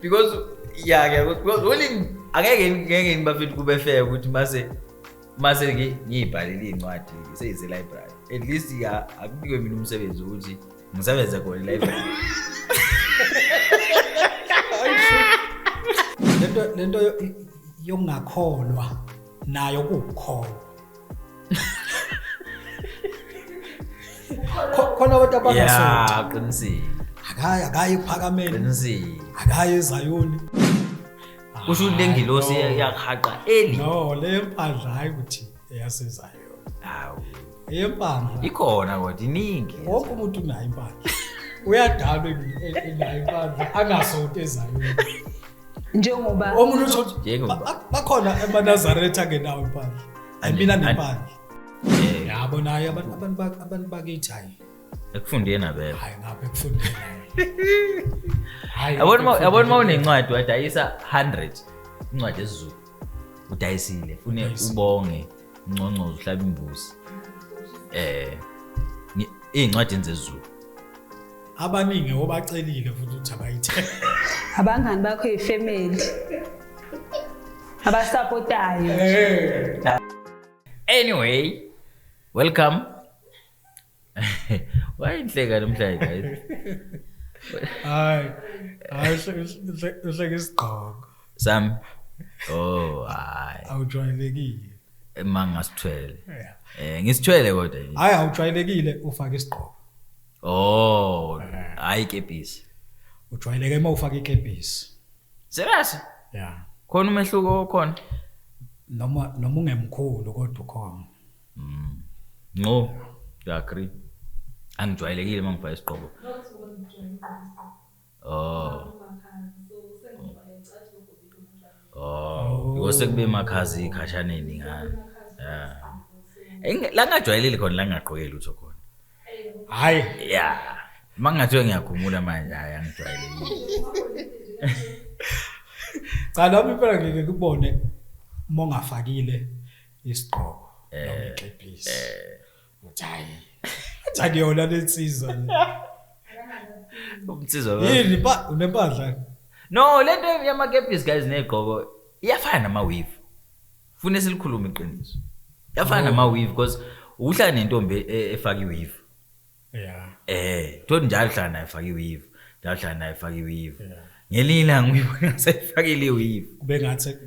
Because yeah, because only angeke ngeke ngibafethu kube fair ukuthi mase ngiyibhalele iy'ncwadi seyise-library, at least ya akunikwe mina umsebenzi ukuthi ngisebenze khona e-library. Lento yokungakholwa nayo kuwukukholwa. Khona abantu abangasonto. Yeah, qinisile. Akayi ekuphakameni. Qinisile. Akayi eZayoni. Kusho ukuthi le ngilosi yakuhaqa early. No, le mpandla hayi ukuthi eyaseZayoni. Hawu. Eyempandla. Ikhona kodwa iningi. Wonke umuntu unayo impandla. Uyadalwa enayo impandla angasonto eZayoni. Njengoba omunye uthi Njengoba. Bakhona emaNazaretha angenawo impandla. Hayi mina nempandla. Yabo naye abantu bakithi hayi. Ekufundeni abekho. Hayi ngapha ekufundeni. Hayi. Yabona uma unencwadi wadayisa 100 incwadi esiZulu. Udayisile, fune ubonge, unconcoze uhlabe imbuzi. Iy'ncwadi zesiZulu. Abaningi obacelile futhi ukuthi abayithenge. Abangani bakho ifamily. Abasapotayo. Anyway, welcome. Why inhleka namhlanje guys? Hayi. Hayi uhleke isigqoko. Sam. Oh, hayi. Awujwayelekile. Mangasithwele. Yeah. Ngisithwele kodwa. Hayi awujwayelekile ufake isigqoko. Oh, hayi ikepisi. Ujwayeleke uma ufaka ikepisi. Serious? Yeah. Khona umehluko okhona? Noma ungemkhulu kodwa ukhona. No, you agree. Angijwayelekile uma ngifaka isigqoko. Oh. Oh, because sekube emakhazi ikhashaneni ngani. Yeah. La ngajwayelile khona la ngingagqokeli lutho khona. Hayi. Yeah. Mangathiwa ngiyakhumula manje hayi angijwayelekile. Cha nami impela ngeke kubone uma ungafakile isigqoko noma ikepisi. Uthi hayi. Athi akuyona lensizwa le. Umsizwa. Yini pa unempahla? No, lento yamakepisi guys negqoko iyafana nama weave. Fune silikhulume iqiniso. Iyafana nama weave because uhlala nentombi efaka iweave. Yeah. Thothi njalo uhlala naye efaka iweave. Njalo uhlala naye efaka iweave. Ngelinye ilanga uyibona ngasayifakile iweave. Kube ngathi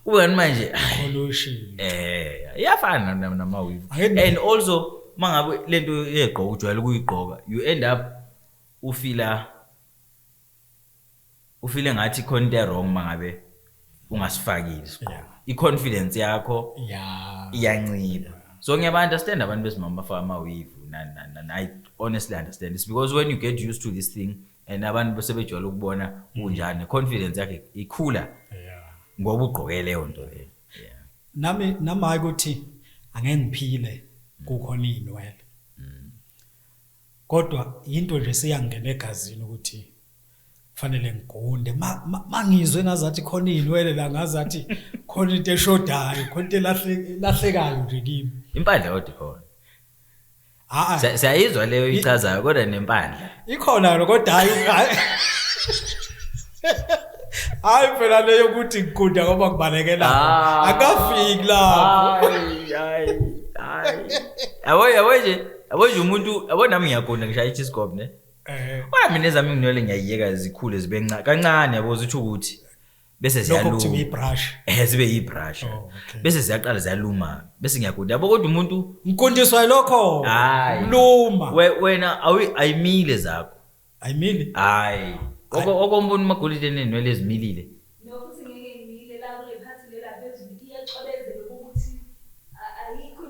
kube manje pollution. Iyafana nama weave. And also mangabe lento yegqoko ujwayele ukuyigqoka, you end up ufile ngathi khona into wrong mangabe ungasifakile isigqoko. I-confidence yakho iyancipha. So ngiyaba understand abantu besimama bafaka ama weave nani. I honestly understand. It's because when you get used to this thing and abantu sebejwayele ukubona kunjani, confidence yakhe ikhula ngoba ugqoke leyo nto leyo. Nami hayi ukuthi angeke ngiphile kukhona inwele. Kodwa into nje seyangena egazini ukuthi fanele ngigunde. Mangizwe ngazathi khona inwele la, ngazathi khona into eshodayo, khona into elahlekayo nje kimi. Impandla kodwa ikhona. Siyayizwa leyo ichazayo kodwa nempandla. Ikhona lo kodwa hayi. Hayi phela leyo ukuthi ngigunda ngoba ngibalekela. Akafiki lapho. Hayi hayi. Yabo nje umuntu, yabo nami ngiyagunda ngishaya ichisikop ne. Kodwa mina ezami nginwele ngiyayiyeka zikhule zibe kancane yabo zithu ukuthi bese Lokho ziyaluma. kuthiwa ibrush. Zibe yibrush. Oh, okay. Bese ziyaqala ziyaluma. Bese ngiyagunda. Yabo kodwa umuntu ngikundiswa lokho. Hayi. Luma. Wena ayimile zakho. Ayimile? Hayi. Okombona umagolide nenwele ezimilile. No futhi ngeke imile la kule phathi lela phezulu iyacwebezela ukuthi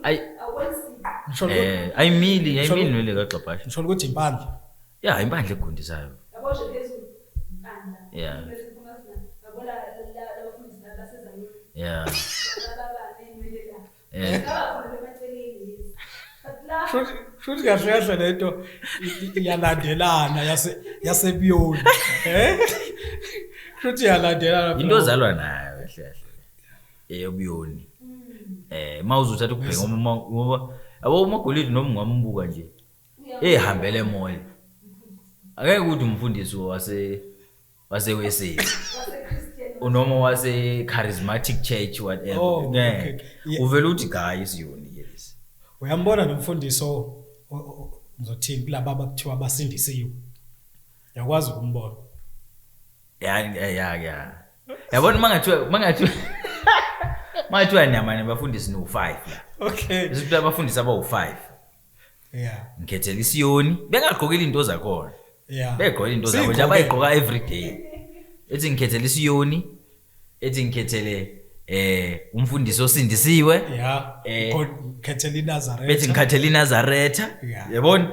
ayikho akwenzi. Ayimili, ayimili nwele kaGxabhashe. Ngisho ukuthi impandla. Yeah, impandla egundisayo. Yabo nje phezulu impandla. Yeah. Bese kuphuma sina. Yabo la bafundisi abasezayoni. Yeah. Baba nenwele la. Ngaba khona emaceleni yezi. But la Shuthi kahle kahle lento iyalandelana yasebuyoni. Shuthi iyalandelana. Into ozalwa nayo kahle kahle. Eyobuyoni. Mawuzothatha ukubheka ngoba yabo umagolide noma ungambuka nje. Ehambele emoya. Angeke ukuthi umfundisi wase Wase-Weseli noma wase charismatic church, whatever. Oh, Ngeke. okay. Yeah. Uvela uthi hayi, isiyoni ke lesi. Uyambona nomfundisi ngizothini kulaba abakuthiwa basindisiwe, uyakwazi ukumbona. Ya, yabona, mangathiwa niyamane bafundisi no-5 la. Isithi abafundisi abawu-5, ngikhethela isiyoni bengagqokile into zakhona, begqoke into zabo nje abayigqoka every day, ethi ngikhethele isiyoni, ethi ngikhethele umfundisi osindisiwe, Khethela iNazaretha. Bethi ngikhathele iNazaretha. Yabona?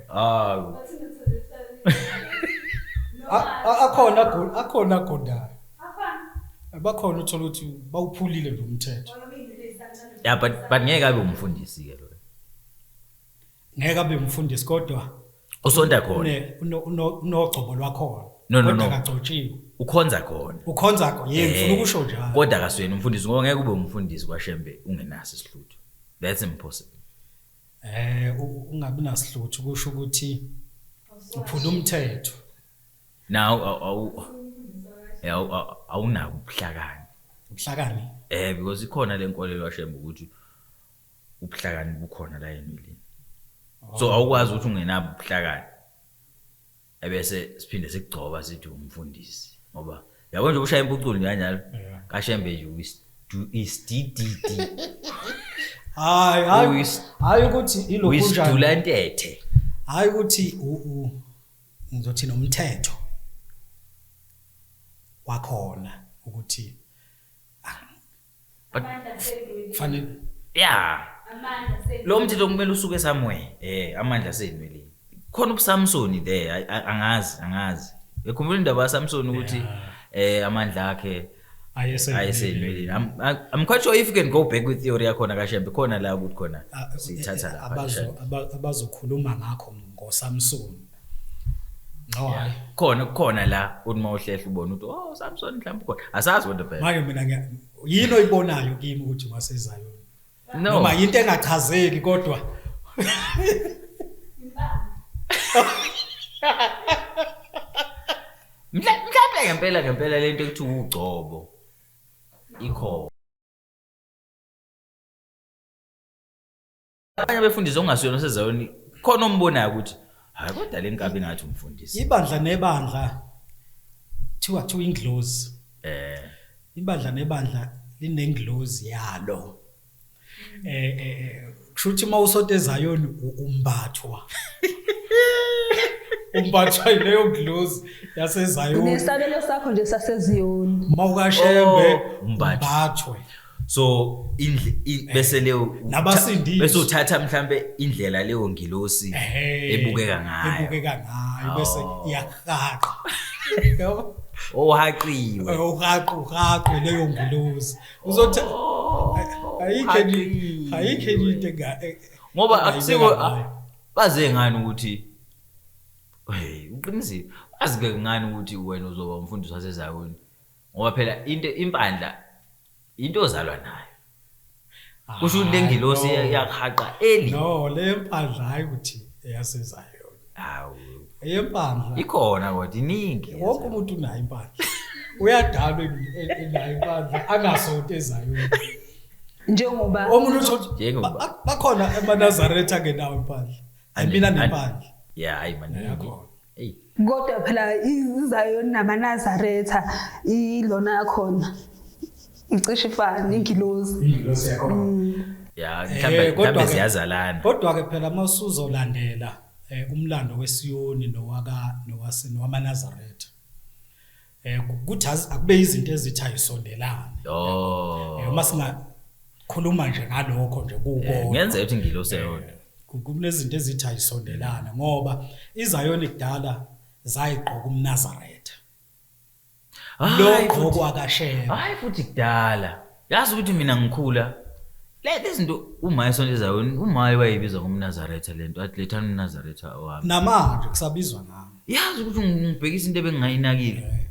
Ah. Akhona agondayo, bakhona, uthola ukuthi bawuphulile nje umthetho. Yeah, but ngeke abe umfundisi ke lo. Ngeke abe umfundisi, kodwa usonta khona. Unogcobo lwakhona. No, Kodwa no. akagcotshiwe. Ukhonza khona. Ukhonza kho, yebo, ngifuna ukusho njalo. Kodwa akasuyena umfundisi, ngoba ngeke ube umfundisi kwaShembe ungenaso isihluthu. That's impossible. Ungabi nasihluthu kusho ukuthi uphula umthetho. Now awunako ubuhlakani. Ubuhlakani? Because ikhona lenkolelo kaShembe ukuthi ubuhlakani bukhona la enweleni. So awukwazi ukuthi ungenabo ubuhlakani ebese siphinde sikugcoba sithi umfundisi, ngoba yabo nje ushaya impuculo nje kanjalo. KaShembe nje isDDD. Hayi, hayi. Hayi ukuthi ilokhu Uyisidula njani. ntethe. Hayi ukuthi ngizothi nomthetho wakhona ukuthi kufanele. Lo mthetho kumele usuke somewhere. Amandla asenweleni. Khona ubuSamsoni there. Angazi. Uyakhumbula indaba kaSamson ukuthi amandla akhe ayesenweleni. I'm quite sure if you can go back with theory yakhona kaShembe, khona la ukuthi khona sithatha lapha kaShembe. Abazokhuluma ngakho ngoSamson. No, hayi. Khona la uthi mawuhlehla ubone ukuthi oh, Samson mhlawumbe khona. Asazi kodwa phela. Manje mina yini oyibonayo kimi ukuthi waseZayoni? No. Noma into engachazeki kodwa. Mhlawumbe ngempela lento ekuthiwa ugcobo ikhona. Abanye abefundisi ongasiyona oseZayoni khona ombonayo ukuthi hayi, kodwa le nkabi ngathi umfundisi. Ibandla nebandla kuthiwa inglozi. Ibandla nebandla linenglozi yalo. Kusho ukuthi uma usonto eZayoni umbathwa. Umbathwa yileyo nglozi yaseZayoni. Nesabelo sakho nje saseZiyoni. Mawukashembe Oh, umbathwe. umbathwe. So bese leyo Nabasindiswa. bese uthatha mhlambe indlela leyo ngilosi ebukeka ngayo. Ebukeka ngayo bese Oh. iyahaqa. Yabo? Ohaqiwe. Uhaqa, uhaqwe leyo ngilosi. Uzothi Oh, ayikho enye, uhaqiwe. ayikho enye into Ngoba engayibeka akusiko ngayo. baze ngani ukuthi hey, uqinisile. Bazi ke ngani ukuthi wena uzoba umfundisi waseZayoni? Ngoba phela into impandla into ozalwa nayo. Kusho ukuthi le ngilosi No. yakuhaqa early. No, le mpandla hayi ukuthi eyaseZayoni. Hawu. Eyempandla. Ikhona kodwa iningi. Wonke umuntu unayo impandla. Uyadalwa enayo impandla angasonto eZayoni. Njengoba Omunye uthi Njengoba. bakhona emaNazaretha angenawo impandla. Hayi, mina nempandla. Yeah, hayi maningi. Yakhona. Hey. Kodwa phela iZayoni namaNazaretha ilona yakhona. Icishe ifane ingilozi. Ingilosi yakhona. Yeah, mhlambe ziyazalana. Kodwa ke phela masuzolandela umlando weSiyoni nowaka nowase nowamaNazaretha. Kuthi akube izinto ezithi ayisondelane. Oh. Uma singakhuluma nje ngalokho nje kuko. Kungenzeka ukuthi ingilosi eyodwa. Kunezinto ezithi ayisondelane ngoba iZayoni kudala zayigqoka umNazaretha. Hayi, Lo futhi- gqoko akashembe. Hayi futhi kudala. Yazi ukuthi mina ngikhula le lezinto uma esonto eZayoni uma wayebiza ngomNazaretha lento athi lethani umNazaretha wami. Namanje kusabizwa ngawo. Yazi ukuthi ngibhekisa into ebengingayinakile.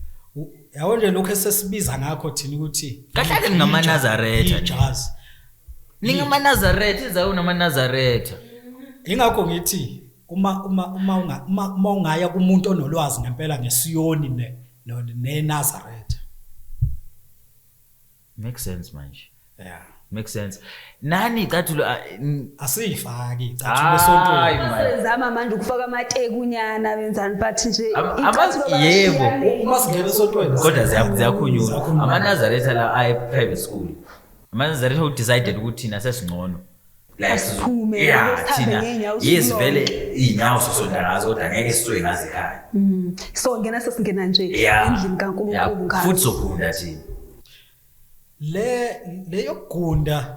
Yabo nje lokho esesibiza ngakho thina ukuthi Kahle kahle ningamaNazaretha nje. ijazi. NingamaNazaretha eZayoni amaNazaretha. Ingakho ngithi uma ungaya kumuntu onolwazi ngempela ngeSiyoni neNazaretha. Makes sense manje. Yeah. Makes sense. Nani icathulo asiyifaki icathulo esontweni. Basezama manje ukufaka amatekunyana benzani, but nje icathulo, yebo, uma singena esontweni kodwa ziyakhunyulwa. AmaNazaretha la aye private school. AmaNazaretha decided ukuthi thina sesingcono. Like siphume, thina yes vele inyawo sosonta ngazo kodwa ngeke sisuke ngazo ekhaya. So ngena sesingena nje endlini kaNkulunkulu ngazo. Futhi sokunda thina. Le yokugunda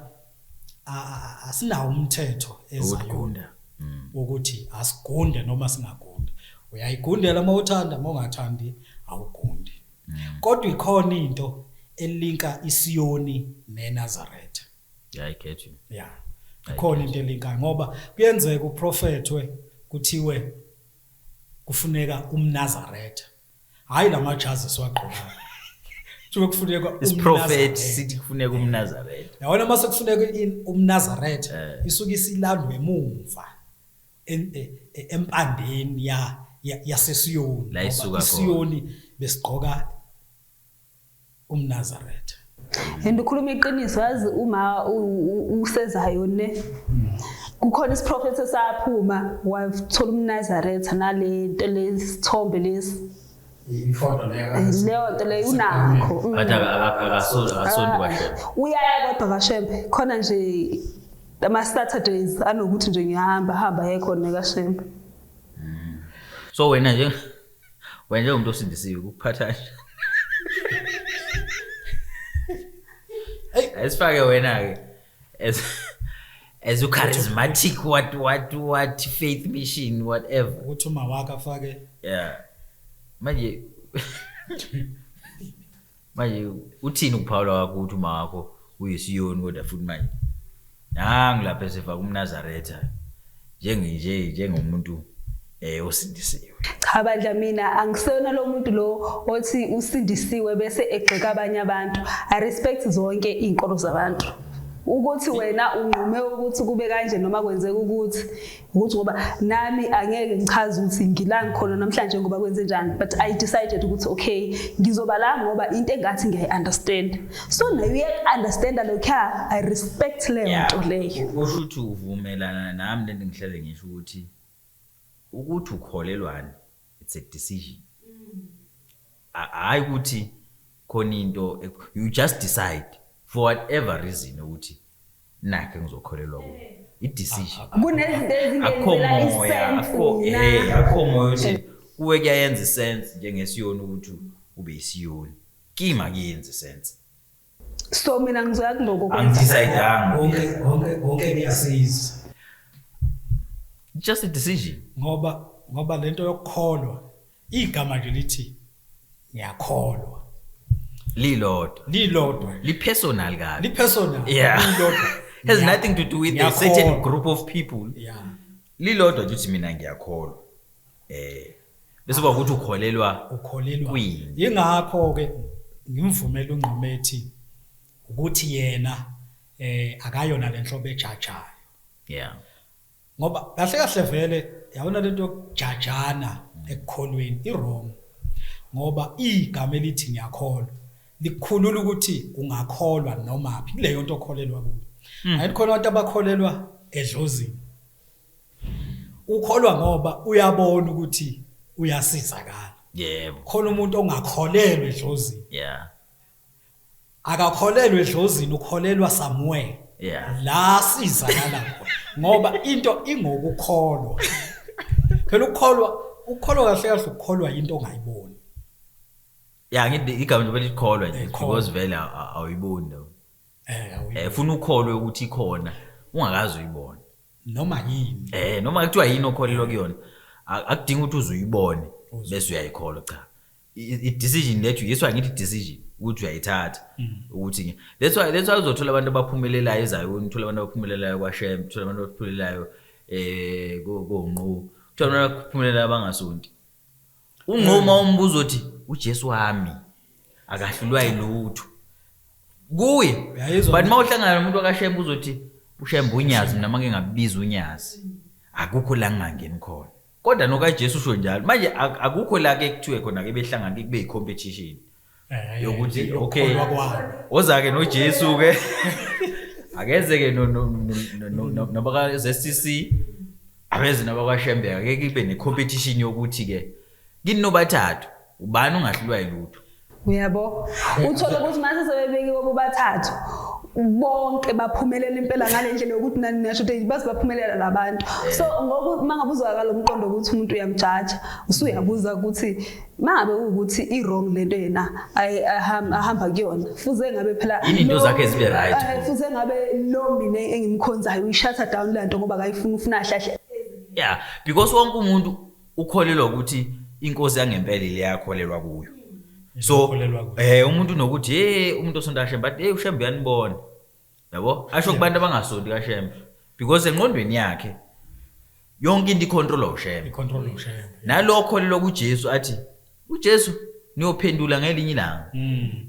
asinawo umthetho ezayona ukuthi asigunde noma singagundi. Uyayigundela uma uthanda, uma ungathandi awugundi. Kodwa ikhona into elinka iSiyoni neNazaretha. Yeah, I get you. Yeah. Ikhona into elinkayo ngoba kuyenzeka uprofethwe kuthiwe kufuneka umNazaretha. Hayi lamajazi siwagqokayo. Kufuneka isiprofeti sithi kufuneka umNazaretha. Yabona mase kufuneka umNazaretha isuke isilandwe emumva empandeni yaseSiyoni. ISiyoni besigqoka umNazaretha. And ukhuluma iqiniso, yazi uma usezayo ne kukhona isiprofetho esaphuma wathola umNazaretha nale nto lesithombe lesi. Ifoto leyo nto leyo unakho. But akasonto kwaShembe. Uyaya kodwa kwaShembe. Khona nje ama Saturdays anokuthi nje ngihamba hamba yekhona kaShembe. So wena nje umuntu osindisiwe ukuphatha nje. Hey, asifake wena ke as a charismatic what faith mission whatever. Ukuthi uma wakhe afake. Yeah. Manje uthini ukuphawula kwakho ukuthi uma wakho uyisiyoni kodwa futhi manje nangu lapha esefaka umNazaretha njengomuntu osindisiwe. Cha bandla, mina angiseyona lo muntu lo othi usindisiwe bese egxeka abanye abantu. I respect zonke izinkolo zabantu. Ukuthi wena unqume ukuthi kube kanje noma kwenzeka ukuthi ngoba nami angeke ngichaze ukuthi ngila ngikhona namhlanje ngoba kwenze njani, but I decided ukuthi okay ngizoba la ngoba into engathi ngiyayi understand. So nayo uya understand lokho, I respect leyo nto leyo. Usho ukuthi uvumelana nami lento ngihlale ngisho ukuthi ukholelwane, it's a decision. Hayi ukuthi khona into, you just decide for whatever reason ukuthi nakhe ngizokholelwa kuyo. I decision. Kunezinto ezingenzela isense. Akho moya ukuthi kuwe kuyayenza isense njengesiyoni ukuthi ube isiyoni. Kimi akuyenzi sense. So mina ngizoya kuloko kwenza. Konke kuyasiza. Just a decision. Ngoba lento yokukholwa igama nje lithi ngiyakholwa. Lilodwa. Li-personal kabi. Li-personal. Yeah. Lilodwa. Has nothing to do with a certain group of people. Yeah. Lilodwa nje uthi mina ngiyakholwa. Bese kuba ukuthi ukholelwa kwini. Ingakho ke ngimvumela uNgqomethi ukuthi yena akayona lenhlobo ejajayo. Yeah. Ngoba kahle kahle vele yabona lento yokujajana ekukholweni i-wrong. Ngoba igama elithi ngiyakholwa likukhulula ukuthi ungakholwa noma phi kuleyo nto okholelwa kuyo. Ayikhona abantu abakholelwa edlozini. Ukholwa ngoba uyabona ukuthi uyasizakala. Yebo. Khona umuntu ongakholelwa edlozini. Yeah. Akakholelwa edlozini, ukholelwa somewhere. Yeah. La sizakala khona ngoba into ingokukholwa. Phela ukukholwa kahle kahle ukukholwa into ongayiboni. Yeah, ngithi igama nje belikholwa nje because vele awuyiboni lo. Ufuna ukholwe ukuthi ikhona ungakazi uyibone. Noma yini. Noma kuthiwa yini okholelwa kuyona akudingi ukuthi uze uyibone bese uyayikholwa, cha. I decision lethu yiswa ngithi decision ukuthi uyayithatha ukuthi that's why uzothola abantu abaphumelelayo eZayoni, uthola abantu abaphumelelayo kwaShembe, uthola abantu abaphumelelayo koNqu, uthola abantu abaphumelelayo abangasonti. Unquma umbuzo uthi uJesu wami akahlulwa yilutho kuye. But mawuhlangana nomuntu akaShembe uzothi uShembe unyazi, mina make ngabiza unyazi akukho la ngingangeni khona. Kodwa nokaJesu usho njalo. Manje akukho la ke kuthiwe khona ke behlangana kube yi-competition yokuthi okay, yokukholwa kwabo. Oza-ke noJesu ke, akeze-ke nabaka-ZCC, abeze nabakwaShembe, ake kube ne-competition yokuthi-ke kini nobathathu ubani ungahlulwa yilutho. Uyabo, uthole ukuthi mase sebebekiwe bobathathu bonke baphumelela impela ngale ndlela yokuthi nani nasho ukuthi baze baphumelela labantu. So ngoku mangabe uzwakala umqondo ukuthi umuntu uyamjaja, usuyabuza ukuthi mangabe ukuthi i-wrong lento yena ahamba kuyona, fuze ngabe phela Yini into zakhe zibe right? Fuze ngabe lo mina engimkhonzayo uyishutha down lento ngoba akayifuni, ufuna ahlahle. Yeah, because wonke umuntu ukholelwa ukuthi inkosi yangempela ile yakholelwa kuyo. So Ukholelwa kuyo. Umuntu nokuthi hey, umuntu osonta kaShembe, but hey, uShembe uyanibona. Yabo? Asho kubantu abangasonti kaShembe because engqondweni yakhe yonke into icontrolwa uShembe. Icontrol uShembe. Nalokho lelo kuJesu athi uJesu niyophendula ngelinye ilanga.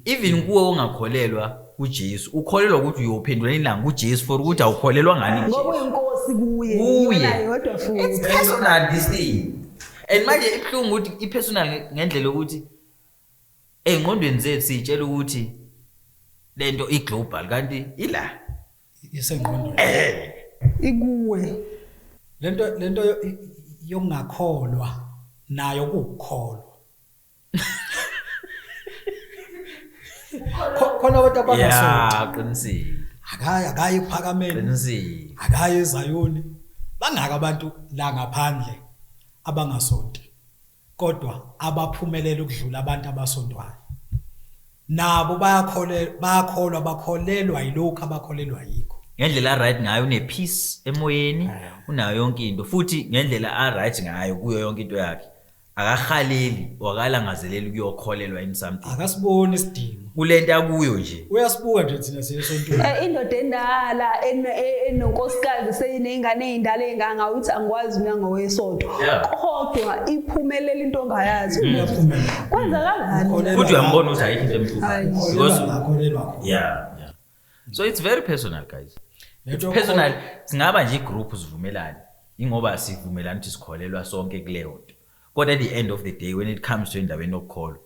Even kuwe ongakholelwa kuJesu, ukholelwa ukuthi uyophendula ilanga kuJesu for ukuthi awukholelwa ngani Ngoba kuJesu. uyinkosi kuye. Kuye. Iyona yodwa futhi. It's personal, this thing. And manje ibuhlungu ukuthi i-personal ngendlela yokuthi ey'ngqondweni zethu siyitshela ukuthi lento i-global kanti ila. Isengqondweni. Ikuwe. Lento yokungakholwa nayo kukukholwa. Khona abantu abangasonti. Yeah, qinisile. Akayi ekuphakameni. Qinisile. Akayi eZayoni. Bangaka abantu la ngaphandle abangasonti, kodwa abaphumelela ukudlula abantu abasontwayo. Nabo bayakholwa, bakholelwa yilokhu abakholelwa yikho. Ngendlela a right ngayo, une peace emoyeni, unayo yonke into, futhi ngendlela a right ngayo kuyo yonke into yakhe. Akahaleli, wakalangazeleli ukuyokholelwa in something. Akasiboni isidingo. Kulento akuyo nje. Uyasibuka nje thina siyesontweni. Indoda endala enonkosikazi seyinengane ezindala ezinganga uthi angikwazi mina ngowesonto. Kodwa iphumelela into ongayazi. Iyaphumelela. Kwenzakalani? Ukholelwa Futhi uyambona ukuthi ayikho into emhluphayo. Hayi. Because Akholelwa khona. Yeah. So it's very personal, guys. Lento It's personal. Singaba nje igroup sivumelane. Ingoba sivumelana ukuthi sikholelwa sonke kuleyo nto. Kodwa at the end of the day, when it comes to indaba enokukholwa,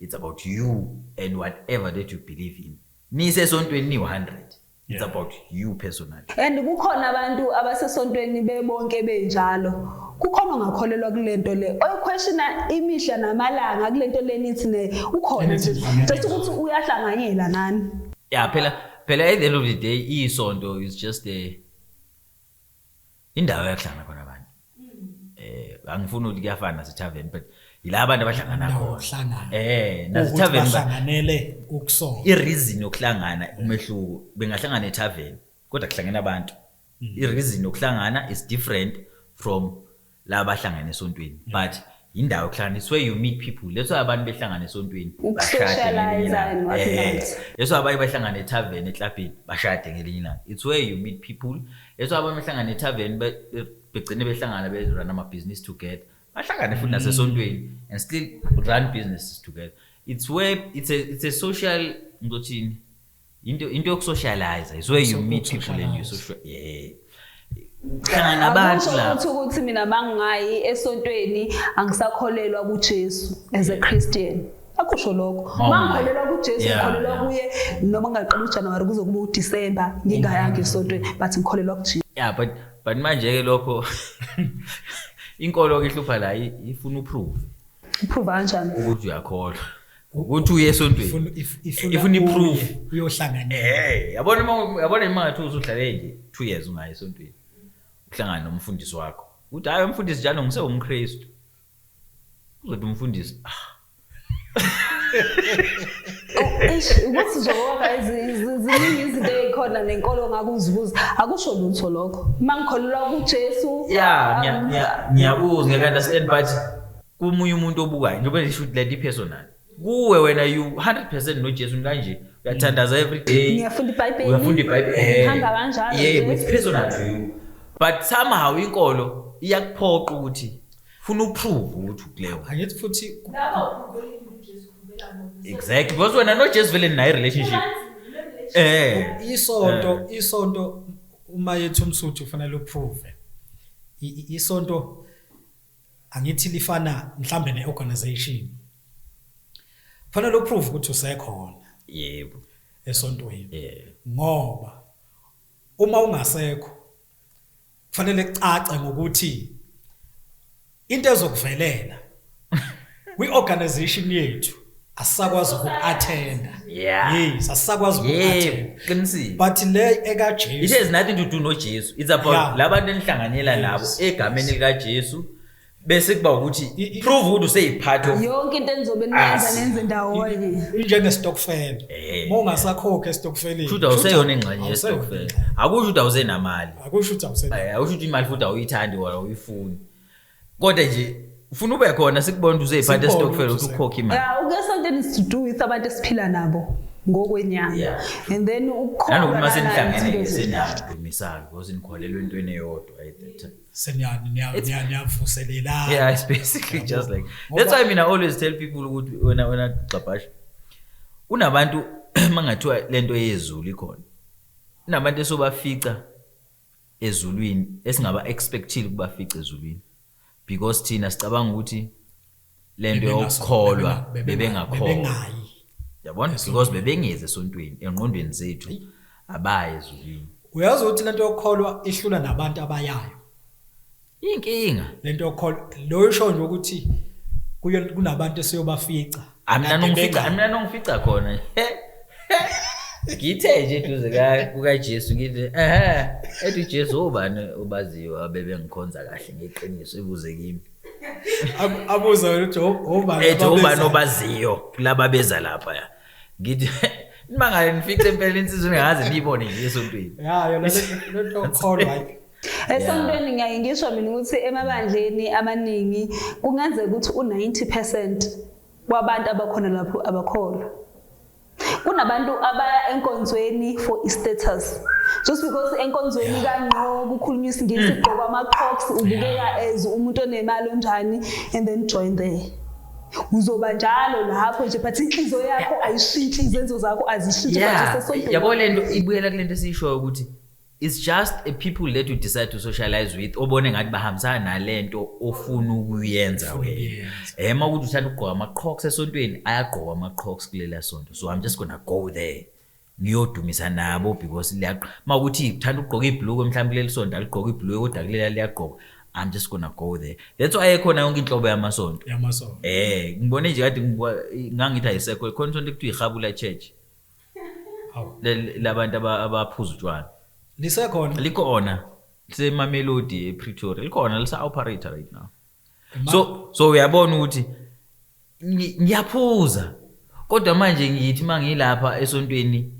it's about you and whatever that you believe in. Nisesontweni ni 100. It's about you personally. And kukhona abantu abasesontweni bebonke benjalo. Kukhona ongakholelwa kulento le. Oyiquestiona imihla namalanga kulento le nithi ne ukhona nje. Just ukuthi uyahlanganyela nani. Yeah, phela at the end of the day isonto is just a indawo yakuhlangana khona abantu. Angifuni ukuthi kuyafana nasethaveni, but yila abantu abahlangana Indawo khona. yokuhlangana. Ukuthi Nasethaveni bahlanganele ukusonta. I-reason yokuhlangana umehluko, bengahlangana ethaveni kodwa kuhlangene abantu. I-reason yokuhlangana is different from la abahlangene esontweni, but indawo yokuhlangana is where you meet people. That's why abantu behlangana esontweni, bashade ngelinye Ukusocialize ilanga. and what not. That's why abanye bahlangana ethaveni, eklabhini, bashade ngelinye ilanga. It's where you meet people. That's why abanye bahlangana ethaveni, begcine behlangana be-run ama-business together, bahlangane futhi nasesontweni and still run businesses together. It's where it's a social, ngizothini, into yokusocialize. It's where you meet people and you Socialize. social, yeah. Uhlangana nabantu Akusho lapho. ukuthi mina mangingayi esontweni angisakholelwa kuJesu as a Christian. Akusho lokho. Mawungayi. Mangikholelwa kuJesu, ngikholelwa kuye noma ngingaqala uJanuary kuze kube uDecember ngingayanga esontweni, but ngikholelwa kuJesu. Yeah, but manje ke lokho inkolo ke ihlupha la, ifuna uproof. Uprove kanjani? Ukuthi uyakholwa. Ukuthi uye esontweni. Ifuna Ifuna iproof. uye, uyohlanganyela. Yabona uma ngathi usuhlale nje 2 years ungayi esontweni. Uhlangana nomfundisi wakho. Uthi hayi umfundisi njalo ngisewumKristu. Uzothi umfundisi, Eish, ukuthi nje ngoba ziningi izinto ey'khona nenkolo ngakuzibuza, akusho lutho lokho. Uma ngikholelwa kuJesu, Yeah, ngiyakuzwa, ngiya-understand, but komunye umuntu obukayo, njengoba ngisho ukuthi lento i-personal. Kuwe wena you 100% noJesu kanje, uyathandaza every day. Ngiyafunda iBhayibheli. Uyafunda iBhayibheli. Ngihamba kanjalo Yeah, nje. it's personal to you. But somehow inkolo iyakuphoqa ukuthi funa uprove ukuthi ukuleyo. Angithi futhi Lapho uvela uJesu uvela ngoba. Exactly, because wena noJesu vele ninayo relationship. Isonto uma yethu umsuthu ufanele uprove. Isonto Angithi lifana mhlambe neorganization, fanele uprove ukuthi usekhona esontweni, ngoba uma ungasekho kufanele kucace ngokuthi into ezokuvelela kwi-organization yethu asisakwazi uku-attenda. Yes, asisakwazi uku-attenda. Qinisile. But le ekaJesu, It has nothing to do noJesu. It's about labantu enihlanganyela nabo egameni likaJesu, bese kuba ukuthi prove ukuthi useyipart of Yonke into enizobe niyenza, us. nenze ndawonye. Injenge-stokvel, uma ungasakhokhi estokfeleni, Kusho ukuthi awuseyona ingxenye yestokvel. Akusho ukuthi awusenamali. Akusho ukuthi awusenamali. Akusho ukuthi imali futhi awuyithandi or awuyifuni, kodwa nje ufuna ube khona, sikubona ukuthi useyipart Sikubone yestokvel, ukuthi ukuthi ukhokhe imali. Ya, ukuya esontweni is to do with abantu esiphila nabo ngokwenyama. And then ukukholwa Nanokuthi uma lana senihlangene izinto senadumisayo because nikholelwa entweni eyodwa at that time. Niyavuselelana. Yeah, it's basically just like that's why mina always tell people ukuthi wena Gxabhasha, unabantu mangathiwa lento yezulu ikhona, kunabantu esobafica ezulwini esingaba expectile ukubafica ezulwini, because thina sicabanga ukuthi lento yokukholwa bebengakholwa. Bebengayi. Yabona, because bebengezi esontweni, engqondweni zethu abaye ezulwini. Uyazi ukuthi lento yokukholwa ihlula nabantu abayayo. Inkinga. Lento yokukholwa lo isho nje ukuthi kunabantu esiyobafica. Amina Kade nongifica, bengayi. amina nongifica khona. Ngithe nje eduze kukaJesu, ngithi ethi uJesu, ubani obaziyo abebengikhonza kahle ngeqiniso, ebuze kimi. Abuza wena ukuthi obani Ethi ubani ababeza? obaziyo kulaba beza lapha ya. Ngithi nimangale nifice impela insizwa ningaze niyibone nje esontweni. Ya, yona lento yokukholwa hayi. Esontweni ngiyaye ngisho mina ukuthi emabandleni amaningi kungenzeka ukuthi u-90% wabantu abakhona lapho abakholwa. Kunabantu abaya enkonzweni for i-status. Just because enkonzweni kangqo kukhulunywa isiNgisi, kugqokwa ama-crocs, ubukeka as umuntu onemali onjani, and then join there. Uzoba njalo lapho nje, but inhliziyo yakho ayishintshi, izenzo zakho azishintshi, but usesontweni. Yabo, lento ibuyela kulento esiyishoyo ukuthi it's just a people that you decide to socialize with, obone ngathi bahambisana nalento ofuna ukuyenza wena. Ukuyenza. Uma ukuthi uthanda ukugqoka ama-crocs esontweni, ayagqoka ama-crocs kulela sonto, so I'm just gonna go there ngiyodumisa nabo because uma ukuthi uthanda ukugqoka ibhuluko, mhlawumbe kuleli sonto aligqoka ibhuluko kodwa kulela liyagqoka, I'm just gonna go there. That's why ekhona yonke inhlobo yamasonto. Yamasonto. Ngibone nje kade ngangithi ayisekho khona isonto ekuthiwa iHabula Church. Hawu. Labantu abaphuza utshwala. Lisekhona? Likhona, lisemamelodi ePretoria, likhona, lisa-operate right now. So uyabona ukuthi ngiyaphuza, kodwa manje ngithi mangilapha esontweni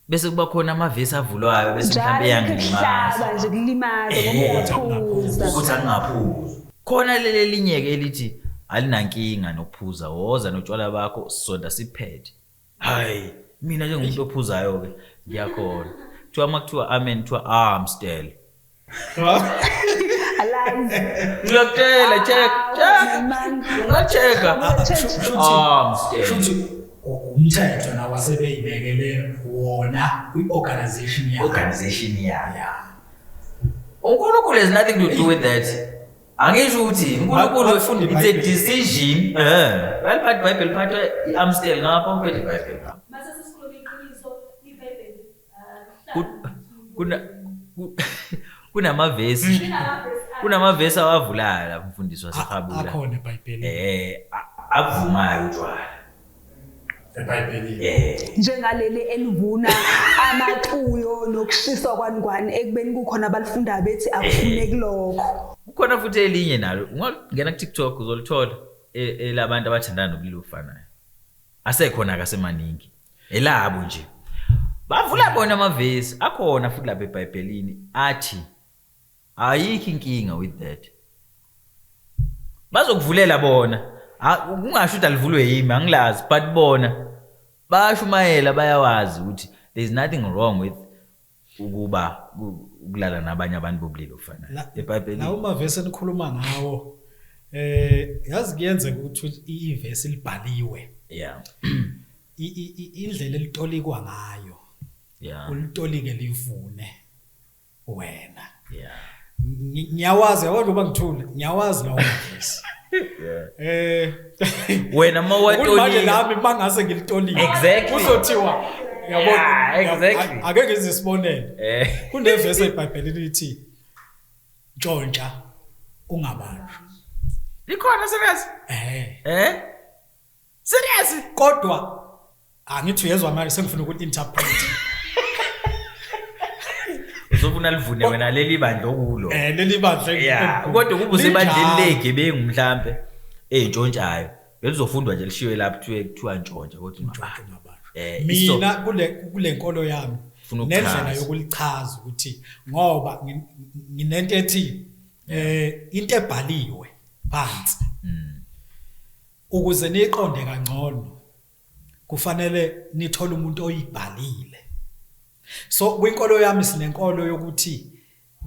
bese kuba khona amavesi avulwayo, bese mhlawumbe Njalo iyangilimaza. kuhlaba nje, kulimaza ngoba uyaphuza. Ukuthi angingaphuzi. Khona leli elinye-ke elithi alinankinga nokuphuza, woza notshwala bakho, sonda siphethe. Hayi, mina njengomuntu ophuzayo-ke ngiyakhona. Kuthiwa uma kuthiwa amen, kuthiwa Amstel. Alazi. Ngiyakutshela, check, check. Man. Ungachecka. Amstel. Shuthi umthetho nawo asebeyibekele wona kwi-organization yabo. Organization yayo. Yeah. uNkulunkulu has nothing to do with that. Angisho ukuthi uNkulunkulu, Bafunda it's a iBhayibheli. decision. Baliphatha iBhayibheli, phatha i-Amstel ngapha, uphethe iBhayibheli ngapha. Mase sesikhuluma iqiniso, iBhayibheli Kunamavesi awavulayo lapha umfundisi waseHabula. Akhona eBhayibhelini. Avumayo utshwala. EBhayibhelini. Njengaleli elivuna amacuyo nokushiswa kwangwane, ekubeni kukhona abalifundayo bethi akufuneki lokho. Kukhona futhi elinye nalo, ungangena ku TikTok uzolithola, elabantu abathandana nobulili obufanayo. Asekhona akasemaningi. Elabo nje. Bavula bona amavesi akhona futhi lapha eBhayibhelini athi ayikho inkinga with that. Bazokuvulela bona. Ungasho ukuthi alivulwe yimi, angilazi, but bona bayashumayela, bayawazi ukuthi there is nothing wrong with ukuba ukulala nabanye abantu bobulili obufanayo. EBhayibhelini. Lawo mavesi enikhuluma ngawo, yazi kuyenzeka ukuthi ivesi libhaliwe. Indlela elitolikwa ngayo. Ulitolike livune wena. Ngiyawazi, yabona njengoba ngithule, ngiyawazi lawo mavesi. Wena uma Ukuthi manje watolika nami mangase ngilitolike. Exactly. Kuzothiwa yabona Yeah, exactly. Ake ngize isibonelo. Kunevesi eBhayibhelini lithi ntshontsha ungabanjwa. Likhona serious? Serious? Kodwa angithi uyezwa manje sengifuna uku-interpret. Uzofuna livune wena leli bandla okulo. Leli bandla Yeah, kodwa kuba usebandleni legebengu mhlambe eyintshontshayo. Belizofundwa nje lishiwe lapha kuthiwa ntshontsha kodwa ntshontsha ungabanjwa. Mina kule nkolo yami Ufuna ukuchaza. nendlela yokulichaza ukuthi ngoba nginento ethi into ebhaliwe phansi. Ukuze niyiqonde kangcono kufanele nithole umuntu oyibhalile. So kwinkolo yami sinenkolo yokuthi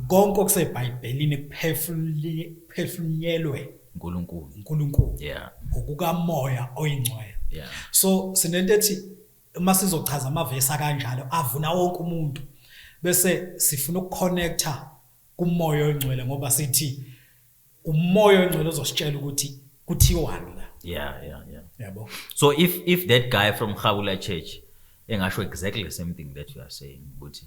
konke okuseBhayibhelini kuphefumunyelwe uNkulunkulu. uNkulunkulu. Ngokukamoya oyingcwele. So sinento ethi uma sizochaza amavesi kanjalo avuna wonke umuntu bese sifuna ukuconnecta kumoya oyingcwele ngoba sithi umoya oyingcwele uzositshela ukuthi kuthiwani la. Yabo. So if that guy from Khawula Church engasho exactly the same thing that you are saying ukuthi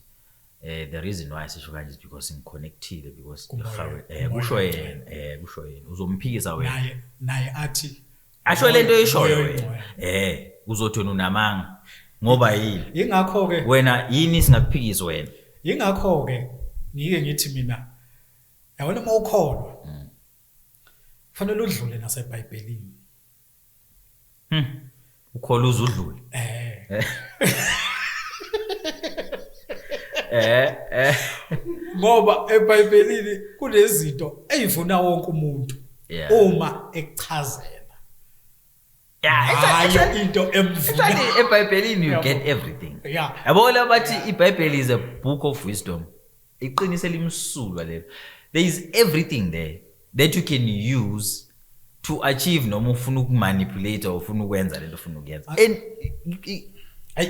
the reason why sisho kanje is because ngiconnectile because kusho yena kusho yena uzomphikisa wena. Naye athi asho lento oyishoyo wena. Uzothi wena unamanga ngoba yini? Ingakho ke wena yini singakuphikisi wena? Ingakho ke ngike ngithi mina yabona uma ukholwa kufanele udlule naseBhayibhelini. Ukholwa uzudlule. Ngoba eBhayibhelini kunezinto ezivuna wonke umuntu uma ekuchazela. Yeah, into emvuna. Actually eBhayibhelini you get everything. Yabo labathi iBhayibheli is a book of wisdom. Iqiniso elimsulwa lelo. There is everything there that you can use to achieve noma ufuna ukumanipulate or ufuna ukwenza lento ufuna ukuyenza. And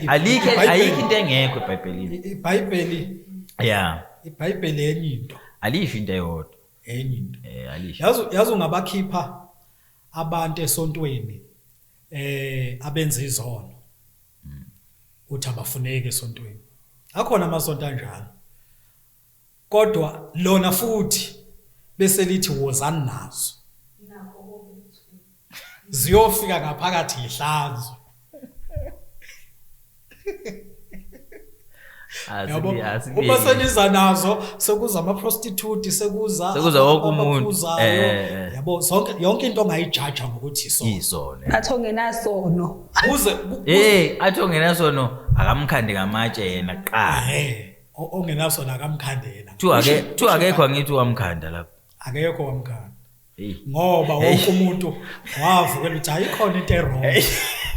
ayikho into engekho eBhayibhelini. iBhayibheli. Yeah. iBhayibheli enye into. Alisho into eyodwa. Enye into. Alisho. Yazi ungabakhipha abantu esontweni abenza izono. Uthi abafuneki esontweni. Akhona amasonto anjalo. Kodwa lona futhi bese lithi wozani nazo. Ziyofika ngaphakathi ihlanzo. Yabo, uma seniza nazo sekuza ama prostitute sekuza wonke umuntu yabo zonke yonke into ongayijaja ngokuthi isono athi ongenasono uze athi ongenasono akamkhande ngamatshe yena qha ongenasono akamkhande yena kuthiwa akekho angithi wamkhanda lapha akekho wamkhanda ngoba wonke umuntu wavukela ukuthi ayikhona into errong.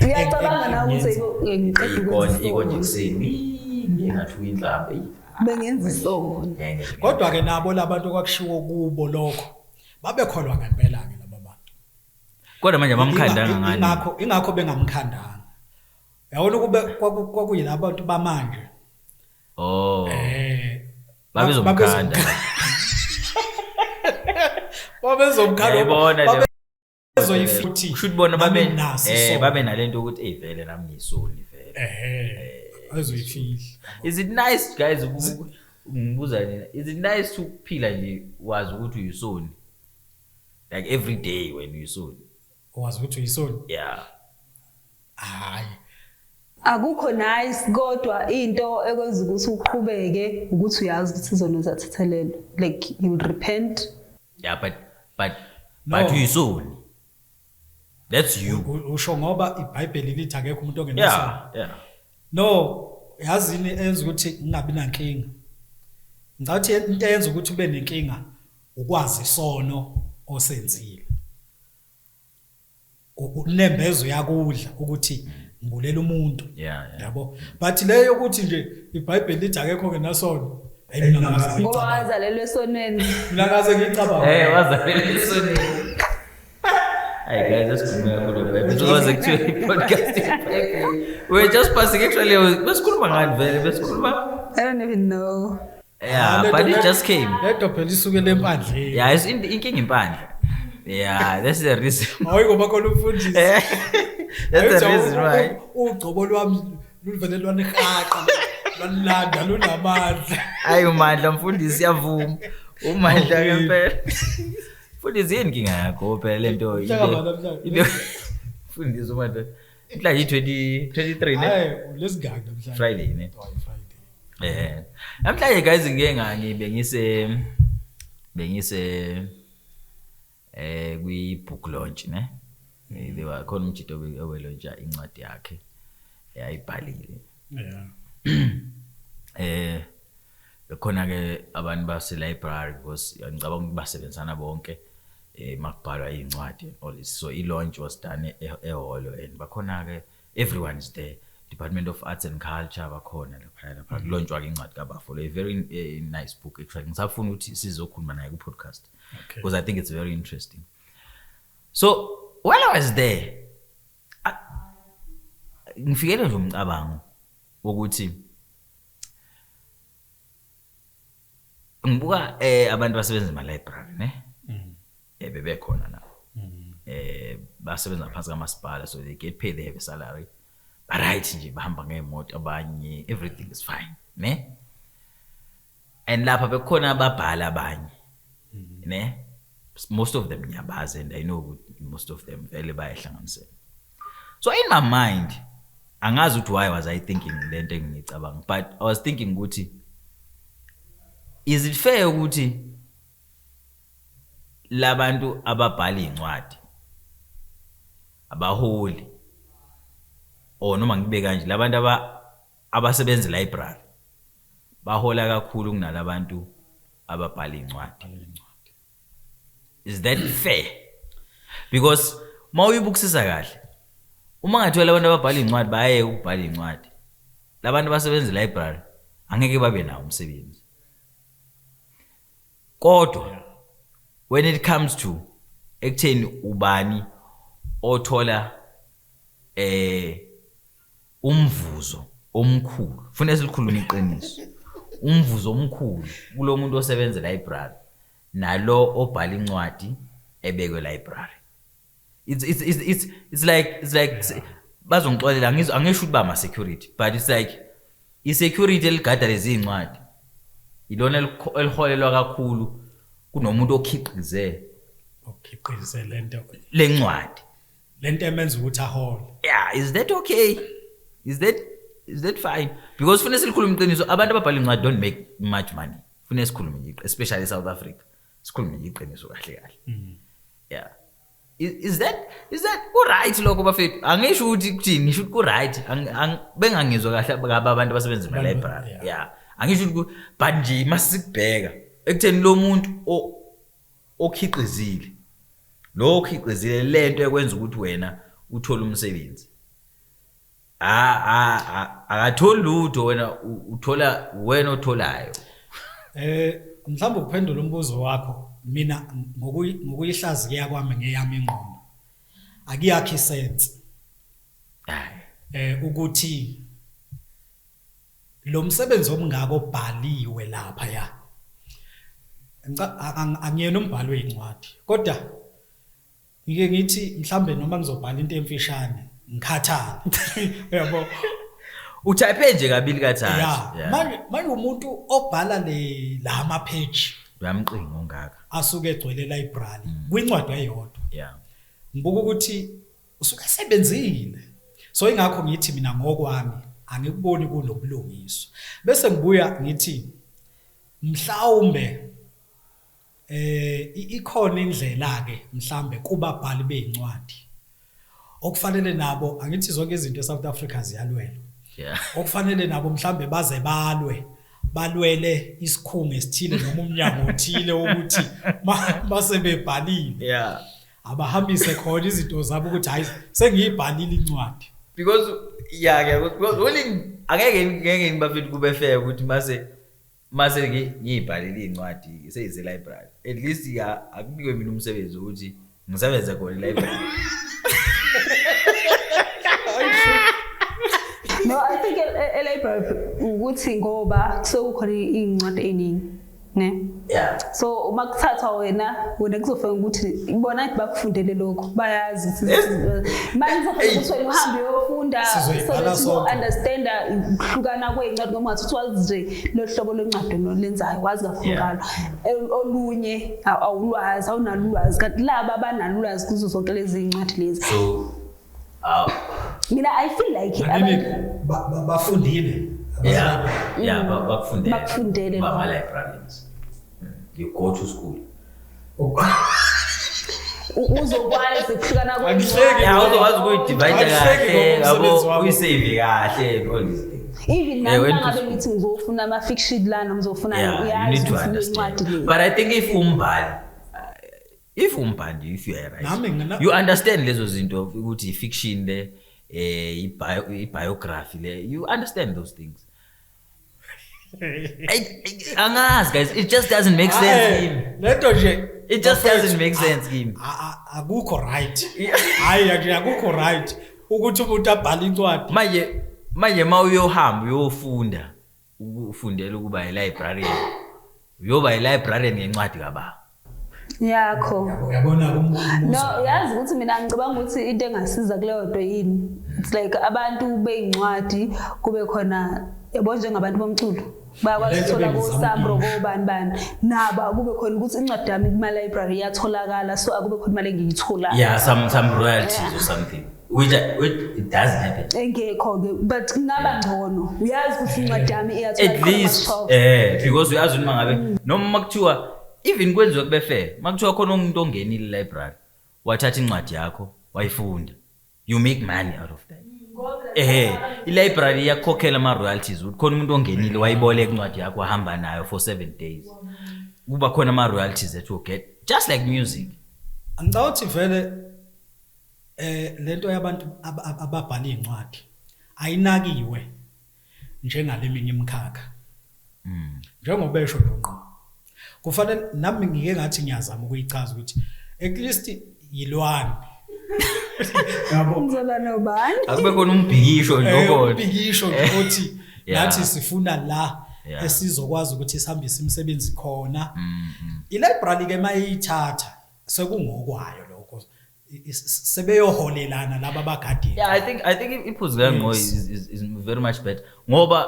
Uyacabanga na ukuthi ngiqeda ukwenza ikonje kuseni ngingathuka inhlamba bengenza isono. Kodwa ke nabo labantu okwakushiwo kubo lokho babekholwa ngempela ke laba bantu. Kodwa manje bamkhandanga ngani? Ingakho bengamkhandanga. Yabona ukube kwakuyilabo bantu bamanje. Oh. Babezomkhanda. Babezomkhanda. Babezoyifuthi. Kusho bona babe babe nalento ukuthi vele nami ngisoni vele. Azoyifihla. Is it nice guys ngibuza nina, is it nice to ukuphila nje wazi ukuthi uyisoni? Like every day when uyisoni. Wazi ukuthi uyisoni? Yeah. Hayi. Akukho nice kodwa into ekwenza ukuthi uqhubeke ukuthi uyazi ukuthi izono zathethelelwa. Like you repent. Yeah, but uyisoni. That's you. Usho ngoba iBhayibheli lithi akekho umuntu ongenasono. Yeah, yeah. No, yazini enza ukuthi ngingabi nankinga. Ngicathi into eyenza ukuthi ube nenkinga ukwazi isono osenzile. Unembezo yakudla ukuthi ngibulela umuntu. Yabo. But leyo ukuthi nje iBhayibheli lithi akekho ngenasono. Mina ngaze ngoba wazalelwe esonweni. Mina ngaze ngicabanga. Wazalelwe esonweni. Hey guys, let's go back to the Bible. Was actually podcasting. We're just passing actually. Besikhuluma ngani vele? Besikhuluma? I don't even know. Yeah, but it just came. Lento phela isukele empandleni. Yeah, it's inkinga impandla. Yeah, that's the reason. Hayi ngoba khona umfundisi. That's the reason why. Ugcobo lwami luvele lwanihaqa lwanilanda lunamandla. Hayi uMandla mfundisi yavuma. UMandla ngempela. Mfundisi yini inkinga yakho phela lento ile. Mfundisi uMandla. Mhla yi-2023 ne? Hayi, lesingaki namhlanje? Friday ne? Friday. Namhlanje guys ngike ngibe ngise kwi book launch ne. There were khona umjito obelauncha incwadi yakhe ayibhalile. Yeah. Khona ke abantu base library because ngicabanga ukuthi basebenzisana bonke makubhalwa incwadi and all this. So i launch was done ehholo and bakhona ke everyone is there. Department of Arts and Culture bakhona lapha launchwa ke incwadi kaBafo. A very nice book actually. Ngisafuna ukuthi sizokhuluma naye ku podcast. Okay. Because I think it's very interesting. So while I was there ngifikele nje umcabango wokuthi ngibuka abantu basebenza ema library ne bebekhona nabo basebenza ngaphansi kamasipala, so they get paid, they have a salary, but right nje bahamba ngemoto abanye, everything is fine ne. And lapha bekukhona ababhala abanye ne, most of them ngiyabazi and I know most of them vele bayahlanganisela. So in my mind angazi ukuthi why was I thinking lento engicabanga, but I was thinking ukuthi is it fair ukuthi labantu ababhala incwadi abaholi or noma ngibe kanje labantu abasebenza library bahola kakhulu kunalabantu ababhala incwadi? Is that fair? Because mawuyibukisisa kahle uma ngathola abantu ababhala incwadi baye ukubhala incwadi, labantu abasebenza library angeke babe nawo umsebenzi. Kodwa when it comes to ekutheni ubani othola umvuzo omkhulu, funa silikhuluma iqiniso, umvuzo omkhulu kulo muntu osebenza library nalo obhala incwadi ebekwe library, it's like bazongixolela, angisho ukuthi ba ama security, but it's like i security eligada lezi incwadi ilona eliholelwa kakhulu kunomuntu okhiqize lento lencwadi lento emenza ukuthi ahole. Yeah, is that okay? Is that fine? Because funa silikhuluma iqiniso, abantu ababhala incwadi don't make much money. Funa sikhulume nje, especially South Africa, sikhulume nje iqiniso kahle kahle. Yeah. Is that ku right lokho bafethu? Angisho ukuthi kuthini, ngisho ukuthi ku right. Bengangizwa kahle abantu abasebenza ema library. Yeah. Angisho ukuthi but nje masikubheka ekutheni lo muntu okhiqizile lo okhiqizile lento ekwenza ukuthi wena uthole umsebenzi, akatholi lutho, wena uthola wena otholayo. Mhlawumbe ukuphendula umbuzo wakho, mina ngokuyihlaziya kwami ngeyami ingqondo akuyakhi sense ukuthi lo msebenzi omngako obhaliwe lapha ya angiyena umbhalo wencwadi, kodwa ngike ngithi mhlambe noma ngizobhala into emfishane ngikhathale uyabo, utype nje kabili kathathu. Manje umuntu obhala le la ama page uyamqinga ongaka asuke egcwele library kwincwadi eyodwa. Yeah, ngibuka ukuthi usuke esebenzile, so ingakho ngithi mina ngokwami angikuboni kunobulungiswa. Bese ngibuya ngithi mhlawumbe ikhona indlela ke mhlambe kubabhali bezincwadi okufanele nabo, angithi zonke izinto eSouth Africa ziyalwelwa. Yeah. Okufanele nabo mhlambe baze balwele isikhungo esithile noma umnyango othile ukuthi base bebhalile. Yeah. Abahambise khona izinto zabo ukuthi hayi sengiyibhalile incwadi. Because yeah, because only angeke ngibafethu kube fair ukuthi mase ngiyibhalile incwadi seyise library. At least akunikwe mina umsebenzi ukuthi ngisebenze khona library. No, I think think e-library ukuthi ngoba kusuke kukhona iy'ncwadi ey'ningi, ne? Yeah. So uma kuthathwa wena kuzofika ukuthi bona nje bakufundele lokho, bayazi ukuthi manje kuzofika ukuthi wena uhambe uyofunda so Sizoyibhala that you sonke. understand ukuhlukana kwey'ncwadi, ngoba ungathi wazi nje lo hlobo lwencwadi olenzayo, wazi kakhulu ngalo. Olunye awulwazi, awunalo ulwazi, kanti laba abanalo ulwazi kuzo zonke lezi iy'ncwadi lezi. So Mina I feel like Anini bafundile. Yeah, bakufundele. Bakufundele Ba lokho. librarians. You go to school. Uzokwazi ukuhlukana Angihleki. Yeah, uzokwazi ukuyidivide Angihleki kahle, ngomsebenzi yabo, wabo. uyisave kahle and all these things. Even Yeah, nami went to mangabe school. ngithi ngizofuna ama-fiction lana, ngizofuna, Yeah, you uyazi need to ukuthi understand. lencwadi le. But I think if umbhali, if you are right, Nami you understand lezo zinto ukuthi i-fiction le, i-biography le, you understand those things. Angazi guys, it just doesn't make sense kimi. Lento nje It just bafethu, doesn't make sense kimi. Akukho right. Hayi nje, akukho right ukuthi umuntu abhale incwadi. Manje mawuyohamba uyofunda, ufundela ukuba i-librarian, uyoba i-librarian ngencwadi kababa yakho. Uyabona umbuzo. No, yazi ukuthi mina ngicabanga ukuthi into engasiza kuleyo nto yini, it's like abantu bey'ncwadi kube khona, yabo, njengabantu bomculo bayakwazi Lento ukuthola bengizama ko-SAMRO, ukuyisho. kobani bani, nabo akube khona ukuthi incwadi yami kuma-library iyatholakala, so akube khona imali engiyitholayo. Yeah, some royalties or something, which it doesn't happen. Engekho-ke, but kungaba ngcono, uyazi ukuthi incwadi yami iyatholakala At least kuma-shelf. Because uyazi ukuthi mangabe noma makuthiwa, even kwenziwe kube fair, makuthiwa khona umuntu ongenile library wathatha incwadi yakho wayifunda, you make money out of that. I-library iyakukhokhela ama-royalties ukuthi khona umuntu ongenile wayiboleka incwadi yakho, wahamba nayo for 7 days, kuba khona ama-royalties that you get, just like music. Angicabanga ukuthi vele lento yabantu ababhala incwadi ayinakiwe njengaleminye imikhakha. Njengoba esho nje ngqo. Kufanele nami ngike ngathi ngiyazama ukuyichaza ukuthi at least yilwani. Yabo. Ngizoba nobani? Akube khona umbhikisho nje okhona. Umbhikisho nje othi nathi sifuna la esizokwazi ukuthi sihambise imisebenzi khona. I-library ke mayithatha sekungokwayo lokho. Sebeyoholelana laba abagadini. Yeah, I think iphuzu kaNgqo is very much better ngoba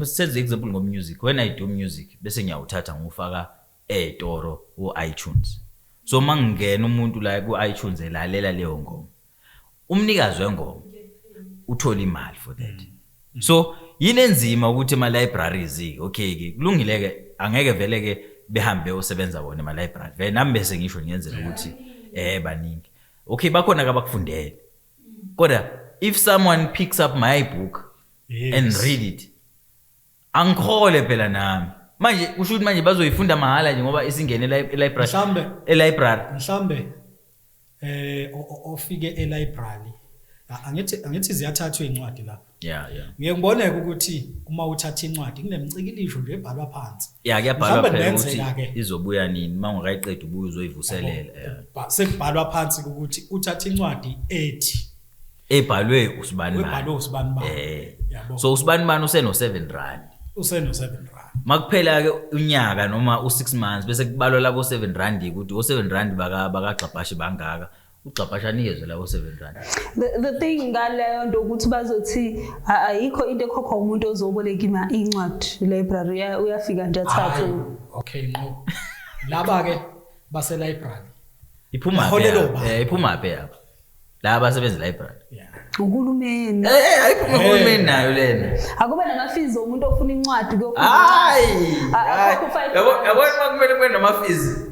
senze example ngo-music. When I do music bese ngiyawuthatha ngiwufaka ey'toro ku-iTunes, so uma ngingena umuntu la ku-iTunes elalela leyo ngoma, umnikazi wengoma uthola imali for that. So yini enzima ukuthi ema-libraries, okay-ke kulungile-ke, angeke vele-ke behambe beyosebenza bona ema-library vele, nami bese ngisho ngiyenzela ukuthi baningi, okay, bakhona-ke abakufundele, kodwa if someone picks up my book and read it, angikhole phela nami. Manje kusho ukuthi manje bazoyifunda mahhala nje ngoba isingene e-library. E-library. Mhlambe ofike e-library, angithi ziyathathwa incwadi lapha. Ngiye ngiboneke ukuthi uma uthatha incwadi kunemicikilisho nje ebhalwa phansi. Yeah, kuyabhalwa Mhlawumbe phela ukuthi kungenzeka-ke. izobuya nini, uma ungakayiqedi ubuye uzoyivuselela, yeah. Sekubhalwa phansi ukuthi uthatha incwadi ethi ebhalwe usibani bani. Ebhalwe usibani bani. Yabo. So usibani bani useno 7 rand. Useno 7 rand. Makuphela ke unyaka noma u6 months, bese kubalwa labo 7 rand ukuthi o7 rand baka bakagxabhashe bangaka, ugxabhashe anikezwe labo 7 rand. The thing ngaleyo nto ukuthi bazothi ayikho into ekhokhwa umuntu ozoboleka incwadi library, uyafika nje athathe. Hayi, okay, ngqo. Laba ke base library. Iphuma Baholelwa ubani? Iphuma phi yapha la abasebenza library? Uhulumeni. Ayiphuma uhulumeni nayo lena. Akube nama-fees omuntu ofuna incwadi kuyofuna. Hayi. Akhokhe u-five Yabo. rand. Yabo, kumele kube nama-fees